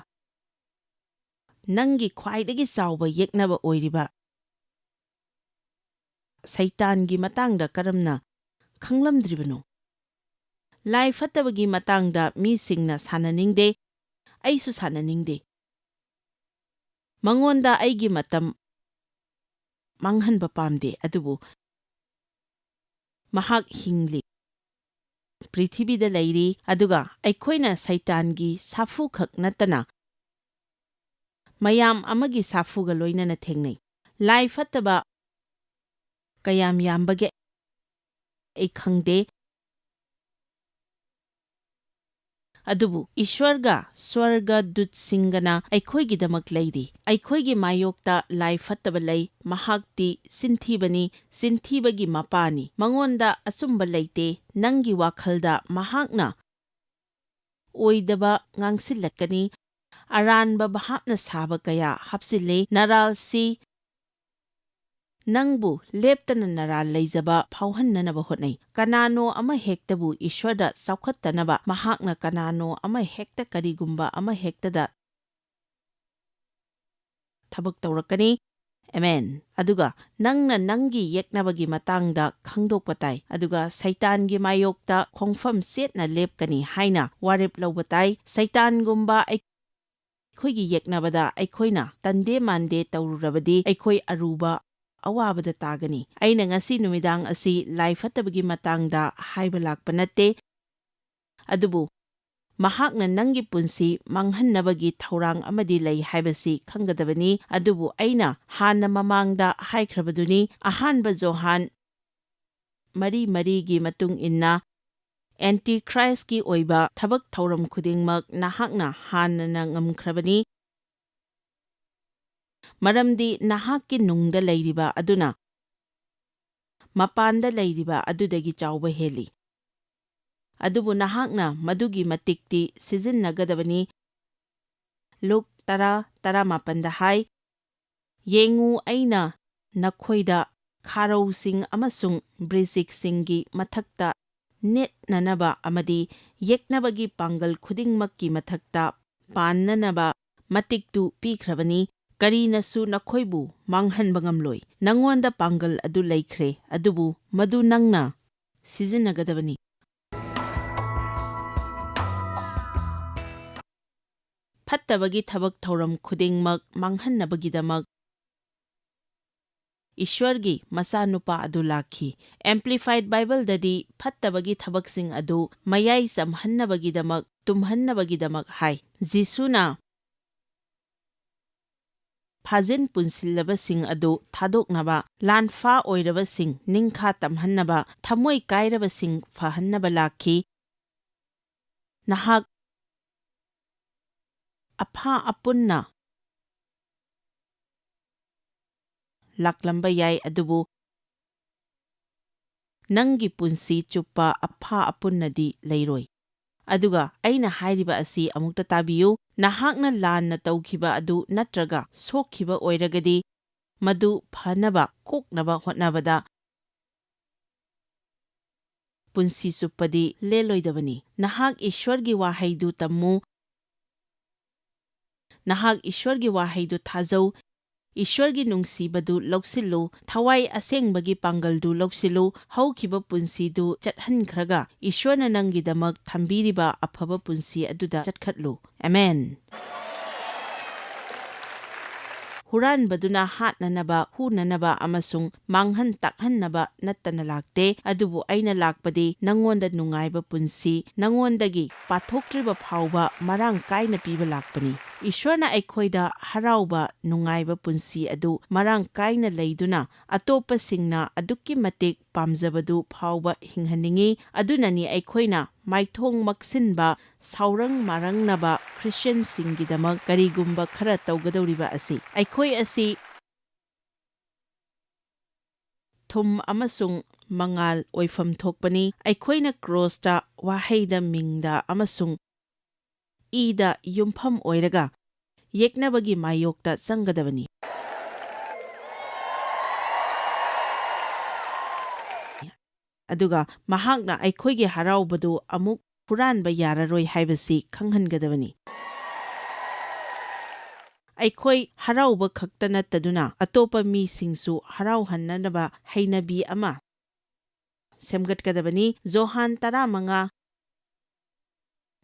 ꯅꯪꯒꯤ ꯈ꯭ꯋꯥꯏꯗꯒꯤ ꯆꯥꯎꯕ ꯌꯦꯛꯅꯕ ꯑꯣꯏꯔꯤꯕ ꯁꯩꯇꯥꯟꯒꯤ ꯃꯇꯥꯡꯗ ꯀꯔꯝꯅ ꯈꯪꯂꯝꯗ꯭ꯔꯤꯕꯅꯣ? ꯂꯥꯏ ꯐꯠꯇꯕꯒꯤ ꯃꯇꯥꯡꯗ ꯃꯤꯁꯤꯡꯅ ꯁꯥꯟꯅꯅꯤꯡꯗꯦ, ꯑꯩꯁꯨ ꯁꯥꯟꯅꯅꯤꯡꯗꯦ꯫ ꯃꯉꯣꯟꯗ ꯑꯩꯒꯤ ꯃꯇꯝ ꯃꯥꯡꯍꯟꯕ ꯄꯥꯝꯗꯦ, ꯑꯗꯨꯕꯨ ꯃꯍꯥꯛ ꯍꯤꯡꯂꯤ, ꯄ꯭ꯔꯤꯊꯤꯕꯤꯗ ꯂꯩꯔꯤ, ꯑꯗꯨꯒ ꯑꯩꯈꯣꯏꯅ ꯁꯩꯇꯥꯟꯒꯤ ꯁꯥꯐꯨ ꯈꯛ ꯅꯠꯇꯅ ꯃꯌꯥꯝ ꯑꯃꯒꯤ ꯁꯥꯐꯨꯒ ꯂꯣꯏꯅꯅ ꯊꯦꯡꯅꯩ꯫ ꯂꯥꯏ ꯐꯠꯇꯕ ꯀꯌꯥꯝ ꯌꯥꯝꯕꯒꯦ ꯑꯩ ꯈꯪꯗꯦ, ꯑꯗꯨꯕꯨ ꯏꯁ꯭ꯋꯔꯒ ꯁ꯭ꯋꯔꯒ ꯗꯨꯠꯁꯤꯡꯒꯅ ꯑꯩꯈꯣꯏꯒꯤꯗꯃꯛ ꯂꯩꯔꯤ꯫ ꯑꯩꯈꯣꯏꯒꯤ ꯃꯥꯌꯣꯛꯇ ꯂꯥꯏ ꯐꯠꯇꯕ ꯂꯩ꯫ ꯃꯍꯥꯛꯇꯤ ꯆꯤꯟꯊꯤꯕꯅꯤ, ꯆꯤꯟꯊꯤꯕꯒꯤ ꯃꯄꯥꯅꯤ꯫ ꯃꯉꯣꯟꯗ ꯑꯆꯨꯝꯕ ꯂꯩꯇꯦ꯫ ꯅꯪꯒꯤ ꯋꯥꯈꯜꯗ ꯃꯍꯥꯛꯅ ꯑꯣꯏꯗꯕ ꯉꯥꯡꯁꯤꯜꯂꯛꯀꯅꯤ꯫ ꯑꯔꯥꯟꯕ ꯚꯥꯞꯅ ꯁꯥꯕ ꯀꯌꯥ ꯍꯥꯞꯆꯤꯜꯂꯤ꯫ ꯅꯔꯥꯜꯁꯤ ꯅꯪꯕꯨ ꯂꯦꯞꯇꯅ ꯅꯔꯥꯜ ꯂꯩꯖꯕ ꯐꯥꯎꯍꯟꯅꯅꯕ ꯍꯣꯠꯅꯩ꯫ ꯀꯅꯥꯅꯣ ꯑꯃꯍꯦꯛꯇꯕꯨ ꯏꯁ꯭ꯋꯔꯗ ꯆꯥꯎꯈꯠꯇꯅꯕ ꯃꯍꯥꯛꯅ ꯀꯅꯥꯅꯣ ꯑꯃꯍꯦꯛꯇ ꯀꯔꯤꯒꯨꯝꯕ ꯑꯃꯍꯦꯛꯇꯗ ꯊꯕꯛ ꯇꯧꯔꯛꯀꯅꯤ꯫ ꯑꯃꯦꯟ꯫ ꯑꯗꯨꯒ ꯅꯪꯅ ꯅꯪꯒꯤ ꯌꯦꯛꯅꯕꯒꯤ ꯃꯇꯥꯡꯗ ꯈꯪꯗꯣꯛꯄ ꯇꯥꯏ, ꯑꯗꯨꯒ ꯁꯩꯇꯥꯟꯒꯤ ꯃꯥꯌꯣꯛꯇ ꯈꯣꯡꯐꯝ ꯆꯦꯠꯅ ꯂꯦꯞꯀꯅꯤ ꯍꯥꯏꯅ ꯋꯥꯔꯦꯞ ꯂꯧꯕ ꯇꯥꯏ꯫ ꯁꯩꯇꯥꯟꯒꯨꯝꯕ ꯑꯩꯈꯣꯏꯒꯤ ꯌꯦꯛꯅꯕꯗ ꯑꯩꯈꯣꯏꯅ ꯇꯟꯗꯦ ꯃꯥꯟꯗꯦ ꯇꯧꯔꯨꯔꯕꯗꯤ ꯑꯩꯈꯣꯏ ꯑꯔꯨꯕ ꯑꯋꯥꯕꯗ ꯇꯥꯒꯅꯤ꯫ ꯑꯩꯅ ꯉꯁꯤ ꯅꯨꯃꯤꯗꯥꯡ ꯑꯁꯤ ꯂꯥꯏ ꯐꯠꯇꯕꯒꯤ ꯃꯇꯥꯡꯗ ꯍꯥꯏꯕ ꯂꯥꯛꯄ ꯅꯠꯇꯦ, ꯑꯗꯨꯕꯨ ꯃꯍꯥꯛꯅ ꯅꯪꯒꯤ ꯄꯨꯟꯁꯤ ꯃꯥꯡꯍꯟꯅꯕꯒꯤ ꯊꯧꯔꯥꯡ ꯑꯃꯗꯤ ꯂꯩ ꯍꯥꯏꯕꯁꯤ ꯈꯪꯒꯗꯕꯅꯤ꯫ ꯑꯗꯨꯕꯨ ꯑꯩꯅ ꯍꯥꯟꯅ ꯃꯃꯥꯡꯗ ꯍꯥꯏꯈ꯭ꯔꯕꯗꯨꯅꯤ, ꯑꯍꯥꯟꯕ ꯖꯣꯍꯥꯟ ꯃꯔꯤ ꯃꯔꯤꯒꯤ ꯃꯇꯨꯡ ꯏꯟꯅ ꯑꯦꯟꯇꯤ ꯈ꯭ꯔꯥꯏꯁꯀꯤ ꯑꯣꯏꯕ ꯊꯕꯛ ꯊꯧꯔꯝ ꯈꯨꯗꯤꯡꯃꯛ ꯅꯍꯥꯛꯅ ꯍꯥꯟꯅꯅ ꯉꯝꯈ꯭ꯔꯕꯅꯤ꯫ ꯃꯔꯝꯗꯤ ꯅꯍꯥꯛꯀꯤ ꯅꯨꯡꯗ ꯂꯩꯔꯤꯕ ꯑꯗꯨꯅ ꯃꯄꯥꯟꯗ ꯂꯩꯔꯤꯕ ꯑꯗꯨꯗꯒꯤ ꯆꯥꯎꯕ ꯍꯦꯜꯂꯤ꯫ ꯑꯗꯨꯕꯨ ꯅꯍꯥꯛꯅ ꯃꯗꯨꯒꯤ ꯃꯇꯤꯛꯇꯤ ꯁꯤꯖꯤꯟꯅꯒꯗꯕꯅꯤ꯫ ꯂꯨꯛ ꯇꯔꯥ, ꯇꯔꯥꯃꯥꯄꯟꯗ ꯍꯥꯏ, "ꯌꯦꯡꯉꯨ, ꯑꯩꯅ ꯅꯈꯣꯏꯗ ꯈꯥꯔꯧꯁꯤꯡ ꯑꯃꯁꯨꯡ ꯕ꯭ꯔꯤꯖꯤꯛꯁꯤꯡꯒꯤ ꯃꯊꯛꯇ ꯅꯦꯠꯅꯅꯕ ꯑꯃꯗꯤ ꯌꯦꯛꯅꯕꯒꯤ ꯄꯥꯡꯒꯜ ꯈꯨꯗꯤꯡꯃꯛꯀꯤ ꯃꯊꯛꯇ ꯄꯥꯟꯅꯅꯕ ꯃꯇꯤꯛꯇꯨ ꯄꯤꯈ꯭ꯔꯕꯅꯤ꯫ ꯀꯔꯤꯅꯁꯨ ꯅꯈꯣꯏꯕꯨ ꯃꯥꯡꯍꯟꯕ ꯉꯝꯂꯣꯏ꯫ ꯅꯉꯣꯟꯗ ꯄꯥꯡꯒꯜ ꯑꯗꯨ ꯂꯩꯈ꯭ꯔꯦ, ꯑꯗꯨꯕꯨ ꯃꯗꯨ ꯅꯪꯅ ꯁꯤꯖꯤꯟꯅꯒꯗꯕꯅꯤ꯫" ꯐꯠꯇꯕꯒꯤ ꯊꯕꯛ ꯊꯧꯔꯝ ꯈꯨꯗꯤꯡꯃꯛ ꯃꯥꯡꯍꯟꯅꯕꯒꯤꯗꯃꯛ ꯏꯁ꯭ꯋꯔꯒꯤ ꯃꯆꯥꯅꯨꯄꯥ ꯑꯗꯨ ꯂꯥꯛꯈꯤ꯫ ꯑꯦꯝꯄ꯭ꯂꯤꯐꯥꯏꯗ ꯕꯥꯏꯕꯜꯗꯗꯤ ꯐꯠꯇꯕꯒꯤ ꯊꯕꯛꯁꯤꯡ ꯑꯗꯨ ꯃꯌꯥꯏ ꯆꯝꯍꯟꯅꯕꯒꯤꯗꯃꯛ, ꯇꯨꯝꯍꯟꯅꯕꯒꯤꯗꯃꯛ ꯍꯥꯏ꯫ ꯖꯤꯁꯨꯅ ꯐꯥꯖꯤꯟ ꯄꯨꯟꯁꯤꯜꯂꯕꯁꯤꯡ ꯑꯗꯨ ꯊꯥꯗꯣꯛꯅꯕ, ꯂꯥꯟꯐꯥ ꯑꯣꯏꯔꯕꯁꯤꯡ ꯅꯤꯡꯈꯥ ꯇꯝꯍꯟꯅꯕ, ꯊꯃꯣꯏ ꯀꯥꯏꯔꯕꯁꯤꯡ ꯐꯍꯟꯅꯕ ꯂꯥꯛꯈꯤ꯫ ꯅꯍꯥꯛ ꯑꯐꯥ ꯑꯄꯨꯟꯅ ꯂꯥꯛꯂꯝꯕ ꯌꯥꯏ, ꯑꯗꯨꯕꯨ ꯅꯪꯒꯤ ꯄꯨꯟꯁꯤ ꯆꯨꯞꯄ ꯑꯐꯥ ꯑꯄꯨꯟꯅꯗꯤ ꯂꯩꯔꯣꯏ꯫ ꯑꯗꯨꯒ ꯑꯩꯅ ꯍꯥꯏꯔꯤꯕ ꯑꯁꯤ ꯑꯃꯨꯛꯇ ꯇꯥꯕꯤꯌꯨ, ꯅꯍꯥꯛꯅ ꯂꯥꯟꯅ ꯇꯧꯈꯤꯕ ꯑꯗꯨ ꯅꯠꯇ꯭ꯔꯒ ꯁꯣꯛꯈꯤꯕ ꯑꯣꯏꯔꯒꯗꯤ, ꯃꯗꯨ ꯐꯅꯕ ꯀꯣꯛꯅꯕ ꯍꯣꯠꯅꯕꯗ ꯄꯨꯟꯁꯤ ꯆꯨꯞꯄꯗꯤ ꯂꯦꯜꯂꯣꯏꯗꯕꯅꯤ꯫ ꯅꯍꯥꯛ ꯏꯁ꯭ꯋꯔꯒꯤ ꯋꯥꯍꯩꯗꯨ ꯇꯝꯃꯨ꯫ ꯅꯍꯥꯛ ꯏꯁ꯭ꯋꯔꯒꯤ ꯋꯥꯍꯩꯗꯨ ꯊꯥꯖꯧ꯫ ꯏꯁ꯭ꯋꯔꯒꯤ ꯅꯨꯡꯁꯤꯕꯗꯨ ꯂꯧꯁꯤꯜꯂꯨ꯫ ꯊꯋꯥꯏ ꯑꯁꯦꯡꯕꯒꯤ ꯄꯥꯡꯒꯜꯗꯨ ꯂꯧꯁꯤꯜꯂꯨ꯫ ꯍꯧꯈꯤꯕ ꯄꯨꯟꯁꯤꯗꯨ ꯆꯠꯍꯟꯈ꯭ꯔꯒ, ꯏꯁ꯭ꯋꯔꯅ ꯅꯪꯒꯤꯗꯃꯛ ꯊꯝꯕꯤꯔꯤꯕ ꯑꯐꯕ ꯄꯨꯟꯁꯤ ꯑꯗꯨꯗ ꯆꯠꯈꯠꯂꯨ꯫ ꯑꯃꯦꯟ꯫ ꯍꯨꯔꯥꯟꯕꯗꯨꯅ ꯍꯥꯠꯅꯅꯕ, ꯍꯨꯅꯅꯕ ꯑꯃꯁꯨꯡ ꯃꯥꯡꯍꯟ ꯇꯥꯛꯍꯟꯅꯕ ꯅꯠꯇꯅ ꯂꯥꯛꯇꯦ, ꯑꯗꯨꯕꯨ ꯑꯩꯅ ꯂꯥꯛꯄꯗꯤ ꯅꯉꯣꯟꯗ ꯅꯨꯡꯉꯥꯏꯕ ꯄꯨꯟꯁꯤ, ꯅꯉꯣꯟꯗꯒꯤ ꯄꯥꯊꯣꯛꯇ꯭ꯔꯤꯕ ꯐꯥꯎꯕ ꯃꯔꯥꯡ ꯀꯥꯏꯅ ꯄꯤꯕ ꯂꯥꯛꯄꯅꯤ꯫ ꯏꯁ꯭ꯋꯔꯅ ꯑꯩꯈꯣꯏꯗ ꯍꯔꯥꯎꯕ, ꯅꯨꯡꯉꯥꯏꯕ ꯄꯨꯟꯁꯤ ꯑꯗꯨ ꯃꯔꯥꯡ ꯀꯥꯏꯅ ꯂꯩꯗꯨꯅ, ꯑꯇꯣꯞꯄꯁꯤꯡꯅ ꯑꯗꯨꯛꯀꯤ ꯃꯇꯤꯛ ꯄꯥꯝꯖꯕꯗꯨ ꯐꯥꯎꯕ ꯍꯤꯡꯍꯟꯅꯤꯡꯏ꯫ ꯑꯗꯨꯅꯅꯤ ꯑꯩꯈꯣꯏꯅ ꯃꯥꯏꯊꯣꯡ ꯃꯛꯁꯤꯟꯕ, ꯁꯥꯎꯔꯪ ꯃꯥꯔꯪꯅꯕ ꯈ꯭ꯔꯤꯁꯇꯤꯌꯟꯁꯤꯡꯒꯤꯗꯃꯛ ꯀꯔꯤꯒꯨꯝꯕ ꯈꯔ ꯇꯧꯒꯗꯧꯔꯤꯕ ꯑꯁꯤ꯫ ꯑꯩꯈꯣꯏ ꯑꯁꯤ ꯊꯨꯝ ꯑꯃꯁꯨꯡ ꯃꯉꯥꯜ ꯑꯣꯏꯐꯝ ꯊꯣꯛꯄꯅꯤ꯫ ꯑꯩꯈꯣꯏꯅ ꯀ꯭ꯔꯣꯁꯇ, ꯋꯥꯍꯩꯗ, ꯃꯤꯡꯗ ꯑꯃꯁꯨꯡ ꯏꯗ ꯌꯨꯝꯐꯝ ꯑꯣꯏꯔꯒ ꯌꯦꯛꯅꯕꯒꯤ ꯃꯥꯌꯣꯛꯇ ꯆꯪꯒꯗꯕꯅꯤ꯫ ꯑꯗꯨꯒ ꯃꯍꯥꯛꯅ ꯑꯩꯈꯣꯏꯒꯤ ꯍꯔꯥꯎꯕꯗꯨ ꯑꯃꯨꯛ ꯍꯨꯔꯥꯟꯕ ꯌꯥꯔꯔꯣꯏ ꯍꯥꯏꯕꯁꯤ ꯈꯪꯍꯟꯒꯗꯕꯅꯤ꯫ ꯑꯩꯈꯣꯏ ꯍꯔꯥꯎꯕ ꯈꯛꯇ ꯅꯠꯇꯗꯨꯅ, ꯑꯇꯣꯞꯄ ꯃꯤꯁꯤꯡꯁꯨ ꯍꯔꯥꯎꯍꯟꯅꯅꯕ ꯍꯩꯅꯕꯤ ꯑꯃ ꯁꯦꯝꯒꯠꯀꯗꯕꯅꯤ꯫ ꯖꯣꯍꯥꯟ ꯇꯔꯥꯃꯉꯥ,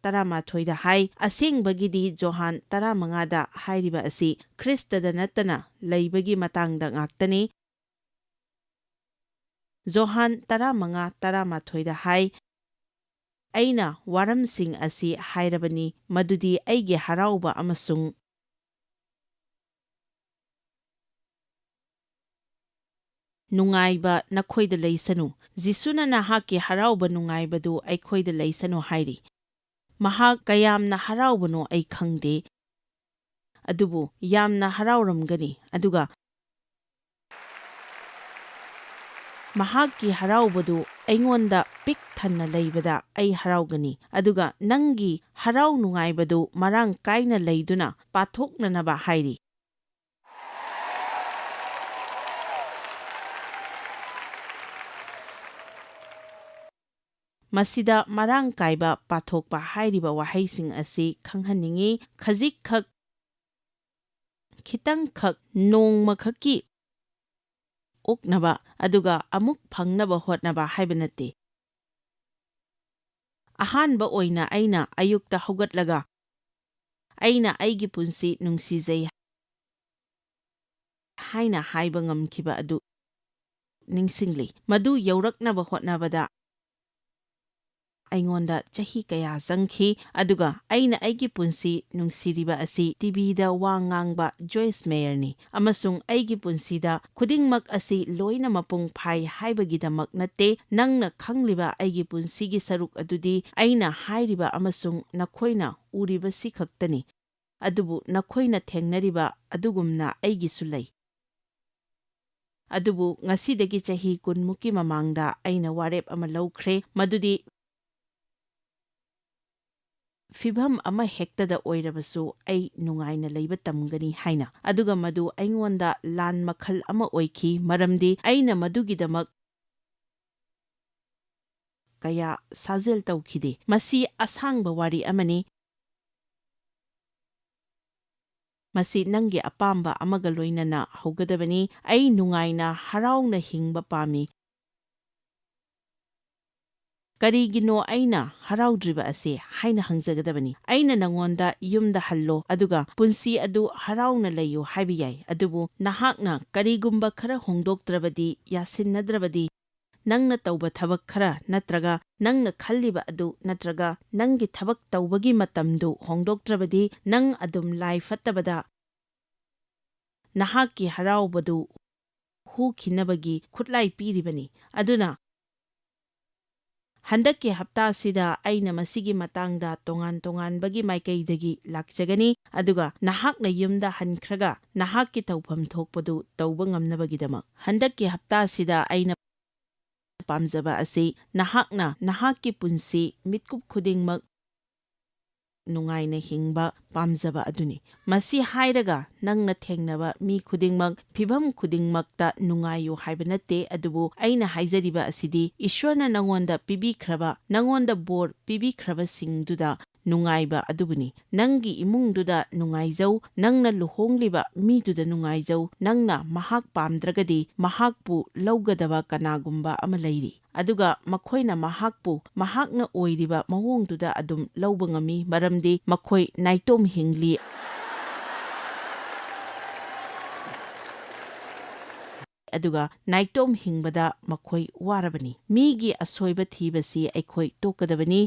ꯇꯔꯥꯃꯥꯊꯣꯏꯗ ꯍꯥꯏ꯫ ꯑꯁꯦꯡꯕꯒꯤꯗꯤ ꯖꯣꯍꯥꯟ ꯇꯔꯥꯃꯉꯥꯗ ꯍꯥꯏꯔꯤꯕ ꯑꯁꯤ ꯈ꯭ꯔꯤꯁꯇꯗ ꯅꯠꯇꯅ ꯂꯩꯕꯒꯤ ꯃꯇꯥꯡꯗ ꯉꯥꯛꯇꯅꯤ꯫ ꯖꯣꯍꯥꯟ ꯇꯔꯥꯃꯉꯥ, ꯇꯔꯥꯃꯥꯊꯣꯏꯗ ꯍꯥꯏ, "ꯑꯩꯅ ꯋꯥꯔꯝꯁꯤꯡ ꯑꯁꯤ ꯍꯥꯏꯔꯕꯅꯤ, ꯃꯗꯨꯗꯤ ꯑꯩꯒꯤ ꯍꯔꯥꯎꯕ ꯑꯃꯁꯨꯡ ꯅꯨꯡꯉꯥꯏꯕ ꯅꯈꯣꯏꯗ ꯂꯩꯁꯅꯨ꯫ ꯖꯤꯁꯨꯅ ꯅꯍꯥꯛꯀꯤ ꯍꯔꯥꯎꯕ ꯅꯨꯡꯉꯥꯏꯕꯗꯨ ꯑꯩꯈꯣꯏꯗ ꯂꯩꯁꯅꯨ ꯍꯥꯏꯔꯤ꯫ ꯃꯍꯥꯛ ꯀꯌꯥꯝꯅ ꯍꯔꯥꯎꯕꯅꯣ ꯑꯩ ꯈꯪꯗꯦ, ꯑꯗꯨꯕꯨ ꯌꯥꯝꯅ ꯍꯔꯥꯎꯔꯝꯒꯅꯤ, ꯑꯗꯨꯒ ꯃꯍꯥꯛꯀꯤ ꯍꯔꯥꯎꯕꯗꯨ ꯑꯩꯉꯣꯟꯗ ꯄꯤꯛ ꯊꯟꯅ ꯂꯩꯕꯗ ꯑꯩ ꯍꯔꯥꯎꯒꯅꯤ, ꯑꯗꯨꯒ ꯅꯪꯒꯤ ꯍꯔꯥꯎ ꯅꯨꯡꯉꯥꯏꯕꯗꯨ ꯃꯔꯥꯡ ꯀꯥꯏꯅ ꯂꯩꯗꯨꯅ ꯄꯥꯊꯣꯛꯅꯅꯕ ꯍꯥꯏꯔꯤ"꯫ ꯃꯁꯤꯗ ꯃꯔꯥꯡ ꯀꯥꯏꯕ ꯄꯥꯊꯣꯛꯄ ꯍꯥꯏꯔꯤꯕ ꯋꯥꯍꯩꯁꯤꯡ ꯑꯁꯤ ꯈꯪꯍꯟꯅꯤꯡꯏ꯫ ꯈꯖꯤꯛꯈꯛ, ꯈꯤꯇꯪꯈꯛ, ꯅꯣꯡꯃꯈꯛꯀꯤ ꯑꯣꯛꯅꯕ ꯑꯗꯨꯒ ꯑꯃꯨꯛ ꯐꯪꯅꯕ ꯍꯣꯠꯅꯕ ꯍꯥꯏꯕ ꯅꯠꯇꯦ꯫ ꯑꯍꯥꯟꯕ ꯑꯣꯏꯅ ꯑꯩꯅ ꯑꯌꯨꯛꯇ ꯍꯧꯒꯠꯂꯒ, "ꯑꯩꯅ ꯑꯩꯒꯤ ꯄꯨꯟꯁꯤ ꯅꯨꯡꯁꯤꯖꯩ" ꯍꯥꯏꯅ ꯍꯥꯏꯕ ꯉꯝꯈꯤꯕ ꯑꯗꯨ ꯅꯤꯡꯁꯤꯡꯂꯤ꯫ ꯃꯗꯨ ꯌꯧꯔꯛꯅꯕ ꯍꯣꯠꯅꯕꯗ ꯑꯩꯉꯣꯟꯗ ꯆꯍꯤ ꯀꯌꯥ ꯆꯪꯈꯤ, ꯑꯗꯨꯒ ꯑꯩꯅ ꯑꯩꯒꯤ ꯄꯨꯟꯁꯤ ꯅꯨꯡꯁꯤꯔꯤꯕ ꯑꯁꯤ ꯇꯤꯚꯤꯗ ꯋꯥ ꯉꯥꯡꯕ ꯖꯣꯏꯁ ꯃꯦꯌꯔꯅꯤ, ꯑꯃꯁꯨꯡ ꯑꯩꯒꯤ ꯄꯨꯟꯁꯤꯗ ꯈꯨꯗꯤꯡꯃꯛ ꯑꯁꯤ ꯂꯣꯏꯅ ꯃꯄꯨꯡ ꯐꯥꯏ ꯍꯥꯏꯕꯒꯤꯗꯃꯛ ꯅꯠꯇꯦ꯫ ꯅꯪꯅ ꯈꯪꯂꯤꯕ ꯑꯩꯒꯤ ꯄꯨꯟꯁꯤꯒꯤ ꯁꯔꯨꯛ ꯑꯗꯨꯗꯤ ꯑꯩꯅ ꯍꯥꯏꯔꯤꯕ ꯑꯃꯁꯨꯡ ꯅꯈꯣꯏꯅ ꯎꯔꯤꯕꯁꯤ ꯈꯛꯇꯅꯤ꯫ ꯑꯗꯨꯕꯨ ꯅꯈꯣꯏꯅ ꯊꯦꯡꯅꯔꯤꯕ ꯑꯗꯨꯒꯨꯝꯅ ꯑꯩꯒꯤꯁꯨ ꯂꯩ꯫ ꯑꯗꯨꯕꯨ ꯉꯁꯤꯗꯒꯤ ꯆꯍꯤ ꯀꯨꯟꯃꯨꯛꯀꯤ ꯃꯃꯥꯡꯗ ꯑꯩꯅ ꯋꯥꯔꯦꯞ ꯑꯃ ꯂꯧꯈ꯭ꯔꯦ, ꯃꯗꯨꯗꯤ ꯐꯤꯚꯝ ꯑꯃ ꯍꯦꯛꯇꯗ ꯑꯣꯏꯔꯕꯁꯨ ꯑꯩ ꯅꯨꯡꯉꯥꯏꯅ ꯂꯩꯕ ꯇꯝꯒꯅꯤ ꯍꯥꯏꯅ꯫ ꯑꯗꯨꯒ ꯃꯗꯨ ꯑꯩꯉꯣꯟꯗ ꯂꯥꯟ ꯃꯈꯜ ꯑꯃ ꯑꯣꯏꯈꯤ, ꯃꯔꯝꯗꯤ ꯑꯩꯅ ꯃꯗꯨꯒꯤꯗꯃꯛ ꯀꯌꯥ ꯁꯥꯖꯦꯜ ꯇꯧꯈꯤꯗꯦ꯫ ꯃꯁꯤ ꯑꯁꯥꯡꯕ ꯋꯥꯔꯤ ꯑꯃꯅꯤ꯫ ꯃꯁꯤ ꯅꯪꯒꯤ ꯑꯄꯥꯝꯕ ꯑꯃꯒ ꯂꯣꯏꯅꯅ ꯍꯧꯒꯗꯕꯅꯤ꯫ "ꯑꯩ ꯅꯨꯡꯉꯥꯏꯅ, ꯍꯔꯥꯎꯅ ꯍꯤꯡꯕ ꯄꯥꯝꯃꯤ꯫ ꯀꯔꯤꯒꯤꯅꯣ ꯑꯩꯅ ꯍꯔꯥꯎꯗ꯭ꯔꯤꯕ ꯑꯁꯦ?" ꯍꯥꯏꯅ ꯍꯪꯖꯒꯗꯕꯅꯤ꯫ ꯑꯩꯅ ꯅꯉꯣꯟꯗ ꯌꯨꯝꯗ ꯍꯜꯂꯣ, ꯑꯗꯨꯒ ꯄꯨꯟꯁꯤ ꯑꯗꯨ ꯍꯔꯥꯎꯅ ꯂꯩꯌꯨ ꯍꯥꯏꯕ ꯌꯥꯏ, ꯑꯗꯨꯕꯨ ꯅꯍꯥꯛꯅ ꯀꯔꯤꯒꯨꯝꯕ ꯈꯔ ꯍꯣꯡꯗꯣꯛꯇ꯭ꯔꯕꯗꯤ, ꯌꯥꯁꯤꯟꯅꯗ꯭ꯔꯕꯗꯤ, ꯅꯪꯅ ꯇꯧꯕ ꯊꯕꯛ ꯈꯔ ꯅꯠꯇ꯭ꯔꯒ ꯅꯪꯅ ꯈꯜꯂꯤꯕ ꯑꯗꯨ ꯅꯠꯇ꯭ꯔꯒ ꯅꯪꯒꯤ ꯊꯕꯛ ꯇꯧꯕꯒꯤ ꯃꯇꯝꯗꯨ ꯍꯣꯡꯗꯣꯛꯇ꯭ꯔꯕꯗꯤ, ꯅꯪ ꯑꯗꯨꯝ ꯂꯥꯏ ꯐꯠꯇꯕꯗ ꯅꯍꯥꯛꯀꯤ ꯍꯔꯥꯎꯕꯗꯨ ꯍꯨꯈꯤꯅꯕꯒꯤ ꯈꯨꯠꯂꯥꯏ ꯄꯤꯔꯤꯕꯅꯤ꯫ ꯑꯗꯨꯅ ꯍꯟꯗꯛꯀꯤ ꯍꯞꯇꯥꯁꯤꯗ ꯑꯩꯅ ꯃꯁꯤꯒꯤ ꯃꯇꯥꯡꯗ ꯇꯣꯉꯥꯟ ꯇꯣꯉꯥꯟꯕꯒꯤ ꯃꯥꯏꯀꯩꯗꯒꯤ ꯂꯥꯛꯆꯒꯅꯤ, ꯑꯗꯨꯒ ꯅꯍꯥꯛꯅ ꯌꯨꯝꯗ ꯍꯟꯈ꯭ꯔꯒ ꯅꯍꯥꯛꯀꯤ ꯇꯧꯐꯝ ꯊꯣꯛꯄꯗꯨ ꯇꯧꯕ ꯉꯝꯅꯕꯒꯤꯗꯃꯛ꯫ ꯍꯟꯗꯛꯀꯤ ꯍꯞꯇꯥꯁꯤꯗ ꯑꯩꯅ ꯄꯥꯝꯖꯕ ꯑꯁꯤ ꯅꯍꯥꯛꯅ ꯅꯍꯥꯛꯀꯤ ꯄꯨꯟꯁꯤ ꯃꯤꯠꯀꯨꯞ ꯈꯨꯗꯤꯡꯃꯛ ꯅꯨꯡꯉꯥꯏꯅ ꯍꯤꯡꯕ ꯄꯥꯝꯖꯕ ꯑꯗꯨꯅꯤ꯫ ꯃꯁꯤ ꯍꯥꯏꯔꯒ ꯅꯪꯅ ꯊꯦꯡꯅꯕ ꯃꯤ ꯈꯨꯗꯤꯡꯃꯛ, ꯐꯤꯚꯝ ꯈꯨꯗꯤꯡꯃꯛꯇ ꯅꯨꯡꯉꯥꯏꯌꯨ ꯍꯥꯏꯕ ꯅꯠꯇꯦ, ꯑꯗꯨꯕꯨ ꯑꯩꯅ ꯍꯥꯏꯖꯔꯤꯕ ꯑꯁꯤꯗꯤ ꯏꯁ꯭ꯋꯔꯅ ꯅꯉꯣꯟꯗ ꯄꯤꯕꯤꯈ꯭ꯔꯕ, ꯅꯉꯣꯟꯗ ꯕꯣꯔ ꯄꯤꯕꯤꯈ꯭ꯔꯕꯁꯤꯡꯗꯨꯗ ꯅꯨꯡꯉꯥꯏꯕ ꯑꯗꯨꯕꯨꯅꯤ꯫ ꯅꯪꯒꯤ ꯏꯃꯨꯡꯗꯨꯗ ꯅꯨꯡꯉꯥꯏꯖꯧ, ꯅꯪꯅ ꯂꯨꯍꯣꯡꯂꯤꯕ ꯃꯤꯗꯨꯗ ꯅꯨꯡꯉꯥꯏꯖꯧ, ꯅꯪꯅ ꯃꯍꯥꯛ ꯄꯥꯝꯗ꯭ꯔꯒꯗꯤ ꯃꯍꯥꯛꯄꯨ ꯂꯧꯒꯗꯕ ꯀꯅꯥꯒꯨꯝꯕ ꯑꯃ ꯂꯩꯔꯤ꯫ ꯑꯗꯨꯒ ꯃꯈꯣꯏꯅ ꯃꯍꯥꯛꯄꯨ ꯃꯍꯥꯛꯅ ꯑꯣꯏꯔꯤꯕ ꯃꯑꯣꯡꯗꯨꯗ ꯑꯗꯨꯝ ꯂꯧꯕ ꯉꯝꯃꯤ, ꯃꯔꯝꯗꯤ ꯃꯈꯣꯏ ꯅꯥꯏꯇꯣꯝ ꯍꯤꯡꯂꯤ꯫ ꯑꯗꯨꯒ ꯅꯥꯏꯇꯣꯝ ꯍꯤꯡꯕꯗ ꯃꯈꯣꯏ ꯋꯥꯔꯕꯅꯤ꯫ ꯃꯤꯒꯤ ꯑꯁꯣꯏꯕ ꯊꯤꯕꯁꯤ ꯑꯩꯈꯣꯏ ꯇꯣꯛꯀꯗꯕꯅꯤ꯫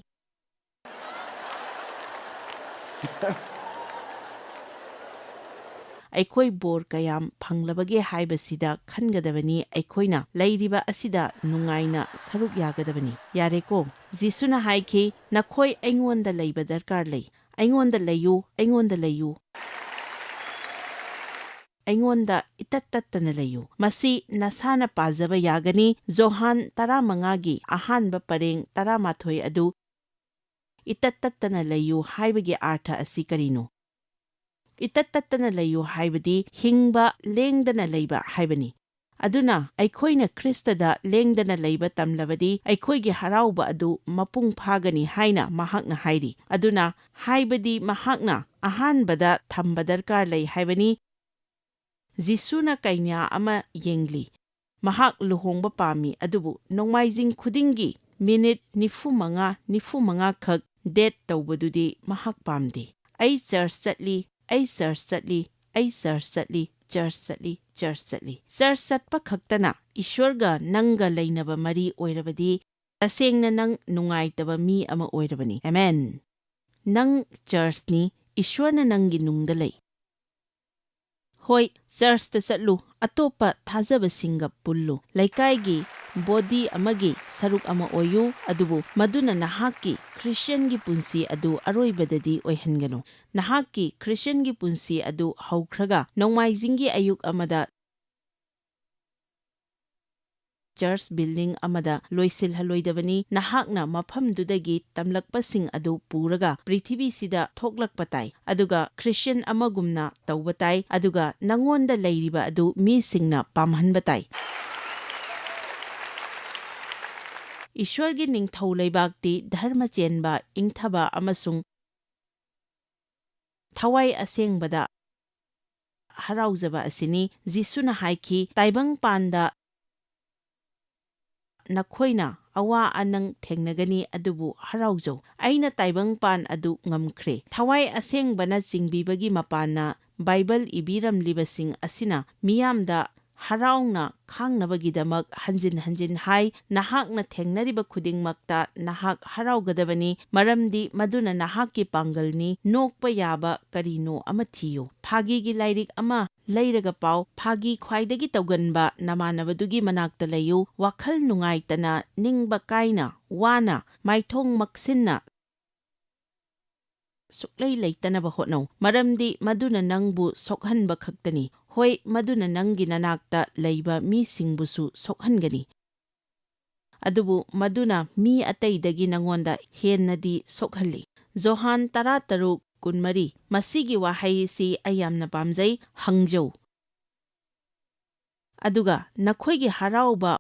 ꯑꯩꯈꯣꯏ ꯕꯣꯔ ꯀꯌꯥꯝ ꯐꯪꯂꯕꯒꯦ ꯍꯥꯏꯕꯁꯤꯗ ꯈꯟꯒꯗꯕꯅꯤ꯫ ꯑꯩꯈꯣꯏꯅ ꯂꯩꯔꯤꯕ ꯑꯁꯤꯗ ꯅꯨꯡꯉꯥꯏꯅ ꯁꯔꯨꯛ ꯌꯥꯒꯗꯕꯅꯤ꯫ ꯌꯥꯔꯦꯀꯣ? ꯖꯤꯁꯨꯅ ꯍꯥꯏꯈꯤ, "ꯅꯈꯣꯏ ꯑꯩꯉꯣꯟꯗ ꯂꯩꯕ ꯗꯔꯀꯥꯔ ꯂꯩ꯫ ꯑꯩꯉꯣꯟꯗ ꯂꯩꯌꯨ, ꯑꯩꯉꯣꯟꯗ ꯂꯩꯌꯨ꯫ ꯑꯩꯉꯣꯟꯗ ꯏꯇꯠ ꯇꯠꯇꯅ ꯂꯩꯌꯨ꯫" ꯃꯁꯤ ꯅꯁꯥꯅ ꯄꯥꯖꯕ ꯌꯥꯒꯅꯤ꯫ ꯖꯣꯍꯥꯟ ꯇꯔꯥꯃꯉꯥꯒꯤ ꯑꯍꯥꯟꯕ ꯄꯔꯦꯡ ꯇꯔꯥꯃꯥꯊꯣꯏ ꯑꯗꯨ ꯏꯇꯠ ꯇꯠꯇꯅ ꯂꯩꯌꯨ ꯍꯥꯏꯕꯒꯤ ꯑꯥꯔꯊ ꯑꯁꯤ ꯀꯔꯤꯅꯣ? ꯏꯇꯠ ꯇꯠꯇꯅ ꯂꯩꯌꯨ ꯍꯥꯏꯕꯗꯤ ꯍꯤꯡꯕ, ꯂꯦꯡꯗꯅ ꯂꯩꯕ ꯍꯥꯏꯕꯅꯤ꯫ ꯑꯗꯨꯅ ꯑꯩꯈꯣꯏꯅ ꯈ꯭ꯔꯤꯁꯇꯗ ꯂꯦꯡꯗꯅ ꯂꯩꯕ ꯇꯝꯂꯕꯗꯤ ꯑꯩꯈꯣꯏꯒꯤ ꯍꯔꯥꯎꯕ ꯑꯗꯨ ꯃꯄꯨꯡ ꯐꯥꯒꯅꯤ ꯍꯥꯏꯅ ꯃꯍꯥꯛꯅ ꯍꯥꯏꯔꯤ꯫ ꯑꯗꯨꯅ ꯍꯥꯏꯕꯗꯤ ꯃꯍꯥꯛꯅ ꯑꯍꯥꯟꯕꯗ ꯊꯝꯕ ꯗꯔꯀꯥꯔ ꯂꯩ ꯍꯥꯏꯕꯅꯤ꯫ ꯖꯤꯁꯨꯅ ꯀꯩꯅꯥ ꯑꯃ ꯌꯦꯡꯂꯤ꯫ ꯃꯍꯥꯛ ꯂꯨꯍꯣꯡꯕ ꯄꯥꯝꯃꯤ, ꯑꯗꯨꯕꯨ ꯅꯣꯡꯃꯥꯏꯖꯤꯡ ꯈꯨꯗꯤꯡꯒꯤ ꯃꯤꯅꯤꯠ ꯅꯤꯐꯨ ꯃꯉꯥ, ꯅꯤꯐꯨ ꯃꯉꯥ ꯈꯛ ꯗꯦꯠ ꯇꯧꯕꯗꯨꯗꯤ ꯃꯍꯥꯛ ꯄꯥꯝꯗꯦ꯫ "ꯑꯩ ꯆꯔꯆ ꯆꯠꯂꯤ, ꯑꯩ ꯆꯔꯆ ꯆꯠꯂꯤ, ꯑꯩ ꯆꯔꯆ ꯆꯠꯂꯤ, ꯆꯔꯆ ꯆꯠꯂꯤ, ꯆꯔꯆ ꯆꯠꯂꯤ꯫" ꯆꯔꯆ ꯆꯠꯄ ꯈꯛꯇꯅ ꯏꯁ꯭ꯋꯔꯒ ꯅꯪꯒ ꯂꯩꯅꯕ ꯃꯔꯤ ꯑꯣꯏꯔꯕꯗꯤ ꯇꯁꯦꯡꯅ ꯅꯪ ꯅꯨꯡꯉꯥꯏꯇꯕ ꯃꯤ ꯑꯃ ꯑꯣꯏꯔꯕꯅꯤ꯫ ꯑꯃꯦꯟ꯫ ꯅꯪ ꯆꯔꯆꯅꯤ, ꯏꯁ꯭ꯋꯔꯅ ꯅꯪꯒꯤ ꯅꯨꯡꯗ ꯂꯩ꯫ ꯍꯣꯏ, ꯆꯔꯆꯇ ꯆꯠꯂꯨ, ꯑꯇꯣꯞꯄ ꯊꯥꯖꯕꯁꯤꯡꯒ ꯄꯨꯜꯂꯨ, ꯂꯩꯀꯥꯏꯒꯤ ꯕꯣꯗꯤ ꯑꯃꯒꯤ ꯁꯔꯨꯛ ꯑꯃ ꯑꯣꯏꯌꯨ, ꯑꯗꯨꯕꯨ ꯃꯗꯨꯅ ꯅꯍꯥꯛꯀꯤ ꯈ꯭ꯔꯤꯁꯇꯤꯌꯟꯒꯤ ꯄꯨꯟꯁꯤ ꯑꯗꯨ ꯑꯔꯣꯏꯕꯗꯗꯤ ꯑꯣꯏꯍꯟꯒꯅꯨ꯫ ꯅꯍꯥꯛꯀꯤ ꯈ꯭ꯔꯤꯁꯇꯤꯌꯟꯒꯤ ꯄꯨꯟꯁꯤ ꯑꯗꯨ ꯍꯧꯈ꯭ꯔꯒ ꯅꯣꯡꯃꯥꯏꯖꯤꯡꯒꯤ ꯑꯌꯨꯛ ꯑꯃꯗ ꯆꯔꯆ ꯕꯤꯜꯗꯤꯡ ꯑꯃꯗ ꯂꯣꯏꯁꯤꯜꯍꯜꯂꯣꯏꯗꯕꯅꯤ꯫ ꯅꯍꯥꯛꯅ ꯃꯐꯝꯗꯨꯗꯒꯤ ꯇꯝꯂꯛꯄꯁꯤꯡ ꯑꯗꯨ ꯄꯨꯔꯒ ꯄ꯭ꯔꯤꯊꯤꯕꯤꯁꯤꯗ ꯊꯣꯛꯂꯛꯄ ꯇꯥꯏ, ꯑꯗꯨꯒ ꯈ꯭ꯔꯤꯁꯇꯤꯌꯟ ꯑꯃꯒꯨꯝꯅ ꯇꯧꯕ ꯇꯥꯏ, ꯑꯗꯨꯒ ꯅꯉꯣꯟꯗ ꯂꯩꯔꯤꯕ ꯑꯗꯨ ꯃꯤꯁꯤꯡꯅ ꯄꯥꯝꯍꯟꯕ ꯇꯥꯏ꯫ ꯏꯁ꯭ꯋꯔꯒꯤ ꯅꯤꯡꯊꯧ ꯂꯩꯕꯥꯛꯇꯤ ꯙꯔꯃ ꯆꯦꯟꯕ, ꯏꯪꯊꯕ ꯑꯃꯁꯨꯡ ꯊꯋꯥꯏ ꯑꯁꯦꯡꯕꯗ ꯍꯔꯥꯎꯖꯕ ꯑꯁꯤꯅꯤ꯫ ꯖꯤꯁꯨꯅ ꯍꯥꯏꯈꯤ, "ꯇꯥꯏꯕꯪꯄꯥꯟꯗ ꯅꯈꯣꯏꯅ ꯑꯋꯥ ꯑꯅꯪ ꯊꯦꯡꯅꯒꯅꯤ, ꯑꯗꯨꯕꯨ ꯍꯔꯥꯎꯖꯧ꯫ ꯑꯩꯅ ꯇꯥꯏꯕꯪꯄꯥꯟ ꯑꯗꯨ ꯉꯝꯈ꯭ꯔꯦ꯫" ꯊꯋꯥꯏ ꯑꯁꯦꯡꯕꯅ ꯆꯤꯡꯕꯤꯕꯒꯤ ꯃꯄꯥꯟꯅ ꯕꯥꯏꯕꯜ ꯏꯕꯤꯔꯝꯂꯤꯕꯁꯤꯡ ꯑꯁꯤꯅ ꯃꯤꯌꯥꯝꯗ ꯍꯔꯥꯎꯅ ꯈꯥꯡꯅꯕꯒꯤꯗꯃꯛ ꯍꯟꯖꯤꯟ ꯍꯟꯖꯤꯟ ꯍꯥꯏ, "ꯅꯍꯥꯛꯅ ꯊꯦꯡꯅꯔꯤꯕ ꯈꯨꯗꯤꯡꯃꯛꯇ ꯅꯍꯥꯛ ꯍꯔꯥꯎꯒꯗꯕꯅꯤ, ꯃꯔꯝꯗꯤ ꯃꯗꯨꯅ ꯅꯍꯥꯛꯀꯤ ꯄꯥꯡꯒꯜꯅꯤ, ꯅꯣꯛꯄ ꯌꯥꯕ ꯀꯔꯤꯅꯣ ꯑꯃ ꯊꯤꯌꯨ꯫ ꯐꯥꯒꯤꯒꯤ ꯂꯥꯏꯔꯤꯛ ꯑꯃ ꯂꯩꯔꯒ ꯄꯥꯎ, ꯐꯥꯒꯤ ꯈ꯭ꯋꯥꯏꯗꯒꯤ ꯇꯧꯒꯟꯕ ꯅꯃꯥꯟꯅꯕꯗꯨꯒꯤ ꯃꯅꯥꯛꯇ ꯂꯩꯌꯨ, ꯋꯥꯈꯜ ꯅꯨꯡꯉꯥꯏꯇꯅ, ꯅꯤꯡꯕ ꯀꯥꯏꯅ, ꯋꯥꯅ, ꯃꯥꯏꯊꯣꯡ ꯃꯛꯁꯤꯟꯅ ꯁꯨꯛꯂꯩ ꯂꯩꯇꯅꯕ ꯍꯣꯠꯅꯧ, ꯃꯔꯝꯗꯤ ꯃꯗꯨꯅ ꯅꯪꯕꯨ ꯁꯣꯛꯍꯟꯕ ꯈꯛꯇꯅꯤ꯫ ꯍꯣꯏ, ꯃꯗꯨꯅ ꯅꯪꯒꯤ ꯅꯅꯥꯛꯇ ꯂꯩꯕ ꯃꯤꯁꯤꯡꯕꯨꯁꯨ ꯁꯣꯛꯍꯟꯒꯅꯤ, ꯑꯗꯨꯕꯨ ꯃꯗꯨꯅ ꯃꯤ ꯑꯇꯩꯗꯒꯤ ꯅꯉꯣꯟꯗ ꯍꯦꯟꯅꯗꯤ ꯁꯣꯛꯍꯜꯂꯤ꯫" ꯖꯣꯍꯥꯟ ꯇꯔꯥꯇꯔꯨꯛ ꯀꯨꯟꯃꯔꯤ꯫ ꯃꯁꯤꯒꯤ ꯋꯥꯍꯩꯁꯤ ꯑꯩ ꯌꯥꯝꯅ ꯄꯥꯝꯖꯩ, "ꯍꯪꯖꯧ, ꯑꯗꯨꯒ ꯅꯈꯣꯏꯒꯤ ꯍꯔꯥꯎꯕ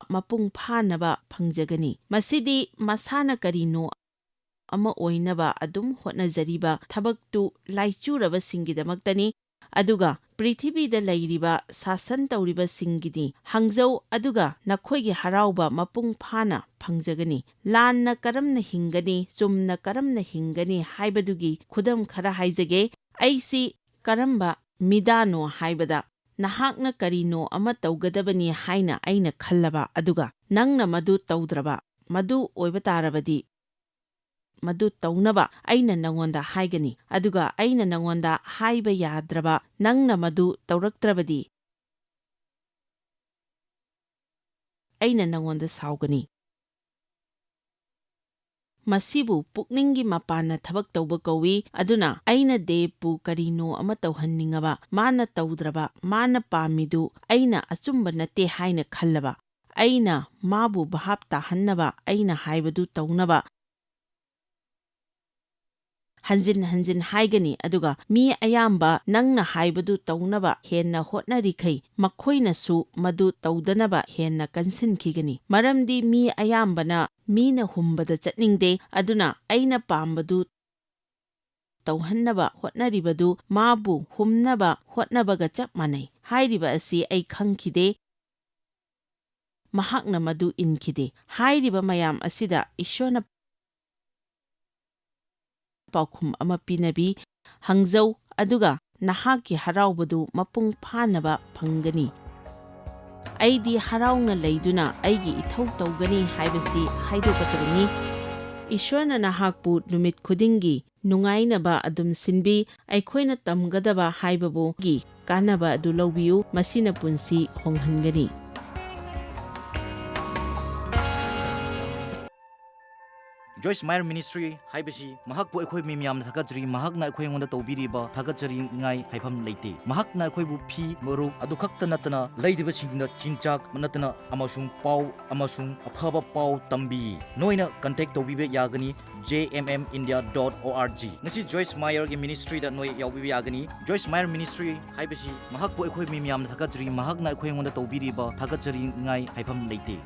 ꯃꯄꯨꯡ ꯐꯥꯅꯕ ꯐꯪꯖꯒꯅꯤ꯫" ꯃꯁꯤꯗꯤ ꯃꯁꯥꯅ ꯀꯔꯤꯅꯣ ꯑꯃ ꯑꯣꯏꯅꯕ ꯑꯗꯨꯝ ꯍꯣꯠꯅꯖꯔꯤꯕ ꯊꯕꯛꯇꯨ ꯂꯥꯏꯆꯨꯔꯕꯁꯤꯡꯒꯤꯗꯃꯛꯇꯅꯤ, ꯑꯗꯨꯒ ꯄ꯭ꯔꯤꯊꯤꯕꯤꯗ ꯂꯩꯔꯤꯕ ꯁꯥꯁꯟ ꯇꯧꯔꯤꯕꯁꯤꯡꯒꯤꯗꯤ꯫ "ꯍꯪꯖꯧ, ꯑꯗꯨꯒ ꯅꯈꯣꯏꯒꯤ ꯍꯔꯥꯎꯕ ꯃꯄꯨꯡ ꯐꯥꯅ ꯐꯪꯖꯒꯅꯤ꯫" ꯂꯥꯟꯅ ꯀꯔꯝꯅ ꯍꯤꯡꯒꯅꯤ, ꯆꯨꯝꯅ ꯀꯔꯝꯅ ꯍꯤꯡꯒꯅꯤ ꯍꯥꯏꯕꯗꯨꯒꯤ ꯈꯨꯗꯝ ꯈꯔ ꯍꯥꯏꯖꯒꯦ꯫ ꯑꯩꯁꯤ ꯀꯔꯝꯕ ꯃꯤꯗꯥꯅꯣ ꯍꯥꯏꯕꯗ, ꯅꯍꯥꯛꯅ ꯀꯔꯤꯅꯣ ꯑꯃ ꯇꯧꯒꯗꯕꯅꯤ ꯍꯥꯏꯅ ꯑꯩꯅ ꯈꯜꯂꯕ, ꯑꯗꯨꯒ ꯅꯪꯅ ꯃꯗꯨ ꯇꯧꯗ꯭ꯔꯕ, ꯃꯗꯨ ꯑꯣꯏꯕ ꯇꯥꯔꯕꯗꯤ, ꯃꯗꯨ ꯇꯧꯅꯕ ꯑꯩꯅ ꯅꯉꯣꯟꯗ ꯍꯥꯏꯒꯅꯤ, ꯑꯗꯨꯒ ꯑꯩꯅ ꯅꯉꯣꯟꯗ ꯍꯥꯏꯕ ꯌꯥꯗ꯭ꯔꯕ, ꯅꯪꯅ ꯃꯗꯨ ꯇꯧꯔꯛꯇ꯭ꯔꯕꯗꯤ, ꯑꯩꯅ ꯅꯉꯣꯟꯗ ꯁꯥꯎꯒꯅꯤ꯫ ꯃꯁꯤꯕꯨ ꯄꯨꯛꯅꯤꯡꯒꯤ ꯃꯄꯥꯟꯅ ꯊꯕꯛ ꯇꯧꯕ ꯀꯧꯏ꯫ ꯑꯗꯨꯅ ꯑꯩꯅ ꯗꯦꯕꯄꯨ ꯀꯔꯤꯅꯣ ꯑꯃ ꯇꯧꯍꯟꯅꯤꯡꯉꯕ, ꯃꯥꯅ ꯇꯧꯗ꯭ꯔꯕ, ꯃꯥꯅ ꯄꯥꯝꯃꯤꯗꯨ ꯑꯩꯅ ꯑꯆꯨꯝꯕ ꯅꯠꯇꯦ ꯍꯥꯏꯅ ꯈꯜꯂꯕ, ꯑꯩꯅ ꯃꯥꯕꯨ ꯚꯥꯞ ꯇꯥꯍꯟꯅꯕ, ꯑꯩꯅ ꯍꯥꯏꯕꯗꯨ ꯇꯧꯅꯕ ꯍꯟꯖꯤꯟ ꯍꯟꯖꯤꯟ ꯍꯥꯏꯒꯅꯤ, ꯑꯗꯨꯒ ꯃꯤ ꯑꯌꯥꯝꯕ ꯅꯪꯅ ꯍꯥꯏꯕꯗꯨ ꯇꯧꯅꯕ ꯍꯦꯟꯅ ꯍꯣꯠꯅꯔꯤꯈꯩ, ꯃꯈꯣꯏꯅꯁꯨ ꯃꯗꯨ ꯇꯧꯗꯅꯕ ꯍꯦꯟꯅ ꯀꯟꯁꯤꯟꯈꯤꯒꯅꯤ꯫ ꯃꯔꯝꯗꯤ ꯃꯤ ꯑꯌꯥꯝꯕꯅ ꯃꯤꯅ ꯍꯨꯝꯕꯗ ꯆꯠꯅꯤꯡꯗꯦ, ꯑꯗꯨꯅ ꯑꯩꯅ ꯄꯥꯝꯕꯗꯨ ꯇꯧꯍꯟꯅꯕ ꯍꯣꯠꯅꯔꯤꯕꯗꯨ ꯃꯥꯕꯨ ꯍꯨꯝꯅꯕ ꯍꯣꯠꯅꯕꯒ ꯆꯞ ꯃꯥꯟꯅꯩ꯫ ꯍꯥꯏꯔꯤꯕ ꯑꯁꯤ ꯑꯩ ꯈꯪꯈꯤꯗꯦ, ꯃꯍꯥꯛꯅ ꯃꯗꯨ ꯏꯟꯈꯤꯗꯦ꯫ ꯍꯥꯏꯔꯤꯕ ꯃꯌꯥꯝ ꯑꯁꯤꯗ ꯏꯁꯣꯔꯅ ꯄꯥꯎꯈꯨꯝ ꯑꯃ ꯄꯤꯅꯕꯤ꯫ "ꯍꯪꯖꯧ, ꯑꯗꯨꯒ ꯅꯍꯥꯛꯀꯤ ꯍꯔꯥꯎꯕꯗꯨ ꯃꯄꯨꯡ ꯐꯥꯅꯕ ꯐꯪꯒꯅꯤ꯫ ꯑꯩꯗꯤ ꯍꯔꯥꯎꯅ ꯂꯩꯗꯨꯅ ꯑꯩꯒꯤ ꯏꯊꯧ ꯇꯧꯒꯅꯤ ꯍꯥꯏꯕꯁꯤ ꯍꯥꯏꯗꯣꯛꯀꯗꯕꯅꯤ꯫ ꯏꯁ꯭ꯋꯔꯅ ꯅꯍꯥꯛꯄꯨ ꯅꯨꯃꯤꯠ ꯈꯨꯗꯤꯡꯒꯤ ꯅꯨꯡꯉꯥꯏꯅꯕ ꯑꯗꯨꯝ ꯁꯤꯟꯕꯤ꯫ ꯑꯩꯈꯣꯏꯅ ꯇꯝꯒꯗꯕ ꯍꯥꯏꯕꯕꯨ ꯒꯤ ꯀꯥꯟꯅꯕ ꯑꯗꯨ ꯂꯧꯕꯤꯌꯨ, ꯃꯁꯤꯅ ꯄꯨꯟꯁꯤ ꯍꯣꯡꯍꯟꯒꯅꯤ꯫ Joyce Meyer Ministry ꯍꯥꯏꯕꯁꯤ ꯃꯍꯥꯛꯄꯨ ꯑꯩꯈꯣꯏ ꯃꯤ ꯃꯌꯥꯝꯅ ꯊꯥꯒꯠꯆꯔꯤ꯫ ꯃꯍꯥꯛꯅ ꯑꯩꯈꯣꯏ ꯑꯩꯉꯣꯟꯗ ꯇꯧꯕꯤꯔꯤꯕ ꯊꯥꯒꯠꯆꯔꯤꯉꯥꯏ ꯍꯥꯏꯐꯝ ꯂꯩꯇꯦ꯫ ꯃꯍꯥꯛꯅ ꯑꯩꯈꯣꯏꯕꯨ ꯐꯤ, ꯃꯔꯨꯞ ꯑꯗꯨ ꯈꯛꯇ ꯅꯠꯇꯅ ꯂꯩꯔꯤꯕꯁꯤꯡꯗ ꯆꯤꯟꯖꯥꯛ ꯅꯠꯇꯅ ꯑꯃꯁꯨꯡ ꯄꯥꯎ ꯑꯃꯁꯨꯡ ꯑꯐꯕ ꯄꯥꯎ ꯇꯝꯕꯤ꯫ ꯅꯣꯏꯅ contact ꯇꯧꯕꯤꯕ ꯌꯥꯒꯅꯤ J M M India dot O R G꯫ ꯉꯁꯤ Joyce Meyer ꯒꯤ ministry ꯗ ꯅꯣꯏ ꯌꯥꯎꯕꯤꯕ ꯌꯥꯒꯅꯤ꯫ Joyce Meyer Ministry ꯍꯥꯏꯕꯁꯤ ꯃꯍꯥꯛꯄꯨ ꯑꯩꯈꯣꯏ ꯃꯤ ꯃꯌꯥꯝꯅ ꯊꯥꯒꯠꯆꯔꯤ꯫ ꯃꯍꯥꯛꯅ ꯑꯩꯈꯣꯏ ꯑꯩꯉꯣꯟꯗ ꯇꯧꯕꯤꯔꯤꯕ ꯊꯥꯒꯠꯆꯔꯤꯉꯥꯏ ꯍꯥꯏꯐꯝ ꯂꯩꯇꯦ꯫